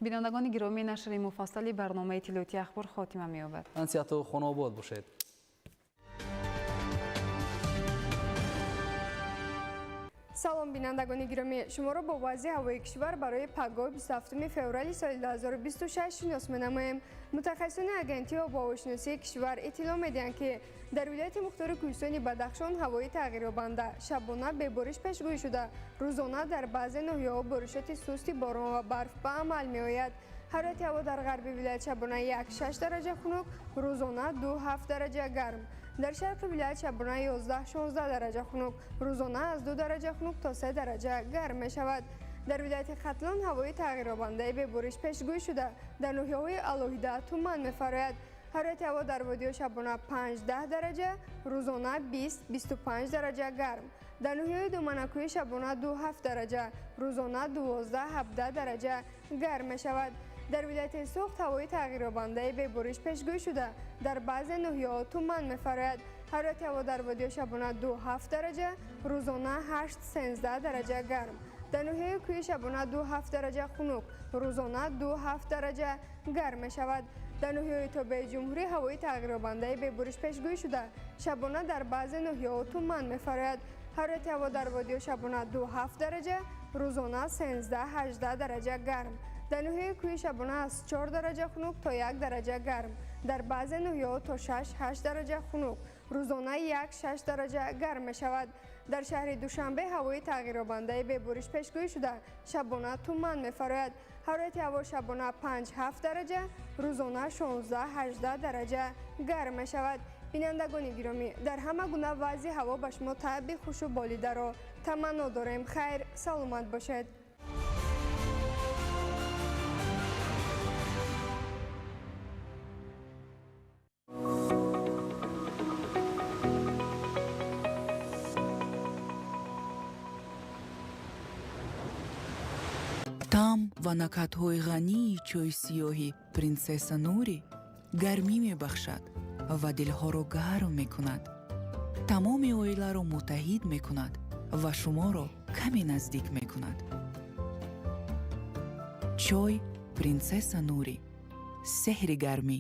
Бинандагони гиромӣ, нашри муфассали барномаи иттилоотии Ахбор хотима меёбад. Ансиҳату хонаобод бошед. Салом, бинандагони гиромӣ, шуморо бо вазъи ҳавои кишвар барои пагоҳи 27 феврали соли 2026 шинос менамоем. Мутахассисони агентии обуҳавошиносии кишвар иттилоъ медиҳанд, ки дар вилояти мухтори кӯҳистони Бадахшон ҳавои тағйирёбанда, шабона бебориш пешгӯӣ шуда, рӯзона дар баъзе ноҳияҳо боришоти сусти борон ва барф ба амал меояд. Ҳарорати ҳаво дар ғарби вилоят шабона 1-6 дараҷа хунук, рӯзона 2-7 дараҷа гарм. Дар шарқи вилоят шабона 11-16 дараҷа хунук, рӯзона аз 2 дараҷа хунук то 3 дараҷа гарм мешавад. Дар вилояти Хатлон ҳавои тағйирёбандаи бебориш пешгӯӣ шуда, дар ноҳияҳои алоҳида туман мефарояд. Ҳарорати ҳаво дар водиҳо шабона 5-10 дараҷа, рӯзона 20-25 дараҷа гарм. Дар ноҳияи Думанакӯҳӣ шабона 2-7 дараҷа, рӯзона 12-17 дараҷа гарм мешавад. Дар вилояти Суғд ҳавои тағйирёбандаи бебориш пешгӯӣ шуда, дар баъзе ноҳияҳо туман мефарояд. Ҳарорати ҳаво дар водиҳо шабона 2-7 дараҷа, рӯзона 8-13 дараҷа гарм. Дар ноҳияи кӯҳи шабона 2-7 дараҷа хунук, рӯзона 2-7 дараҷа гарм мешавад. Дар ноҳияҳои тобеи ҷумҳурӣ ҳавои тағйирёбандаи бебориш пешгӯӣ шуда, шабона дар баъзе ноҳияҳо туман мефарояд. Ҳарорати ҳаво дар водиҳо шабона 2-7 дараҷа, рӯзона 13-18 дараҷа гарм. Дар ноҳияи кӯҳи шабона аз 4 дараҷа хунук то 1 дараҷа гарм. Дар баъзе ноҳияҳо то 6-8 дараҷа хунук, рӯзона 1-6 дараҷа гарм мешавад. Дар шаҳри Душанбе ҳавои тағйирёбандаи бебориш пешгӯӣ шуда, шабона туман мефарояд. Ҳарорати ҳаво шабона 5-7 дараҷа, рӯзона 16-18 дараҷа гарм мешавад. Бинандагони гиромӣ, дар ҳама гуна вазъи ҳаво ба шумо таъби хушу болидаро таманно дорем. Хайр, саломат бошед. Таъм ва накатҳои ғании чойи сиёҳи принсесса Нурӣ гармӣ мебахшад ва дилҳоро гарм мекунад. Тамоми оиларо муттаҳид мекунад ва шуморо каме наздик мекунад. Чой принсесса Нурӣ. Сеҳри гармӣ.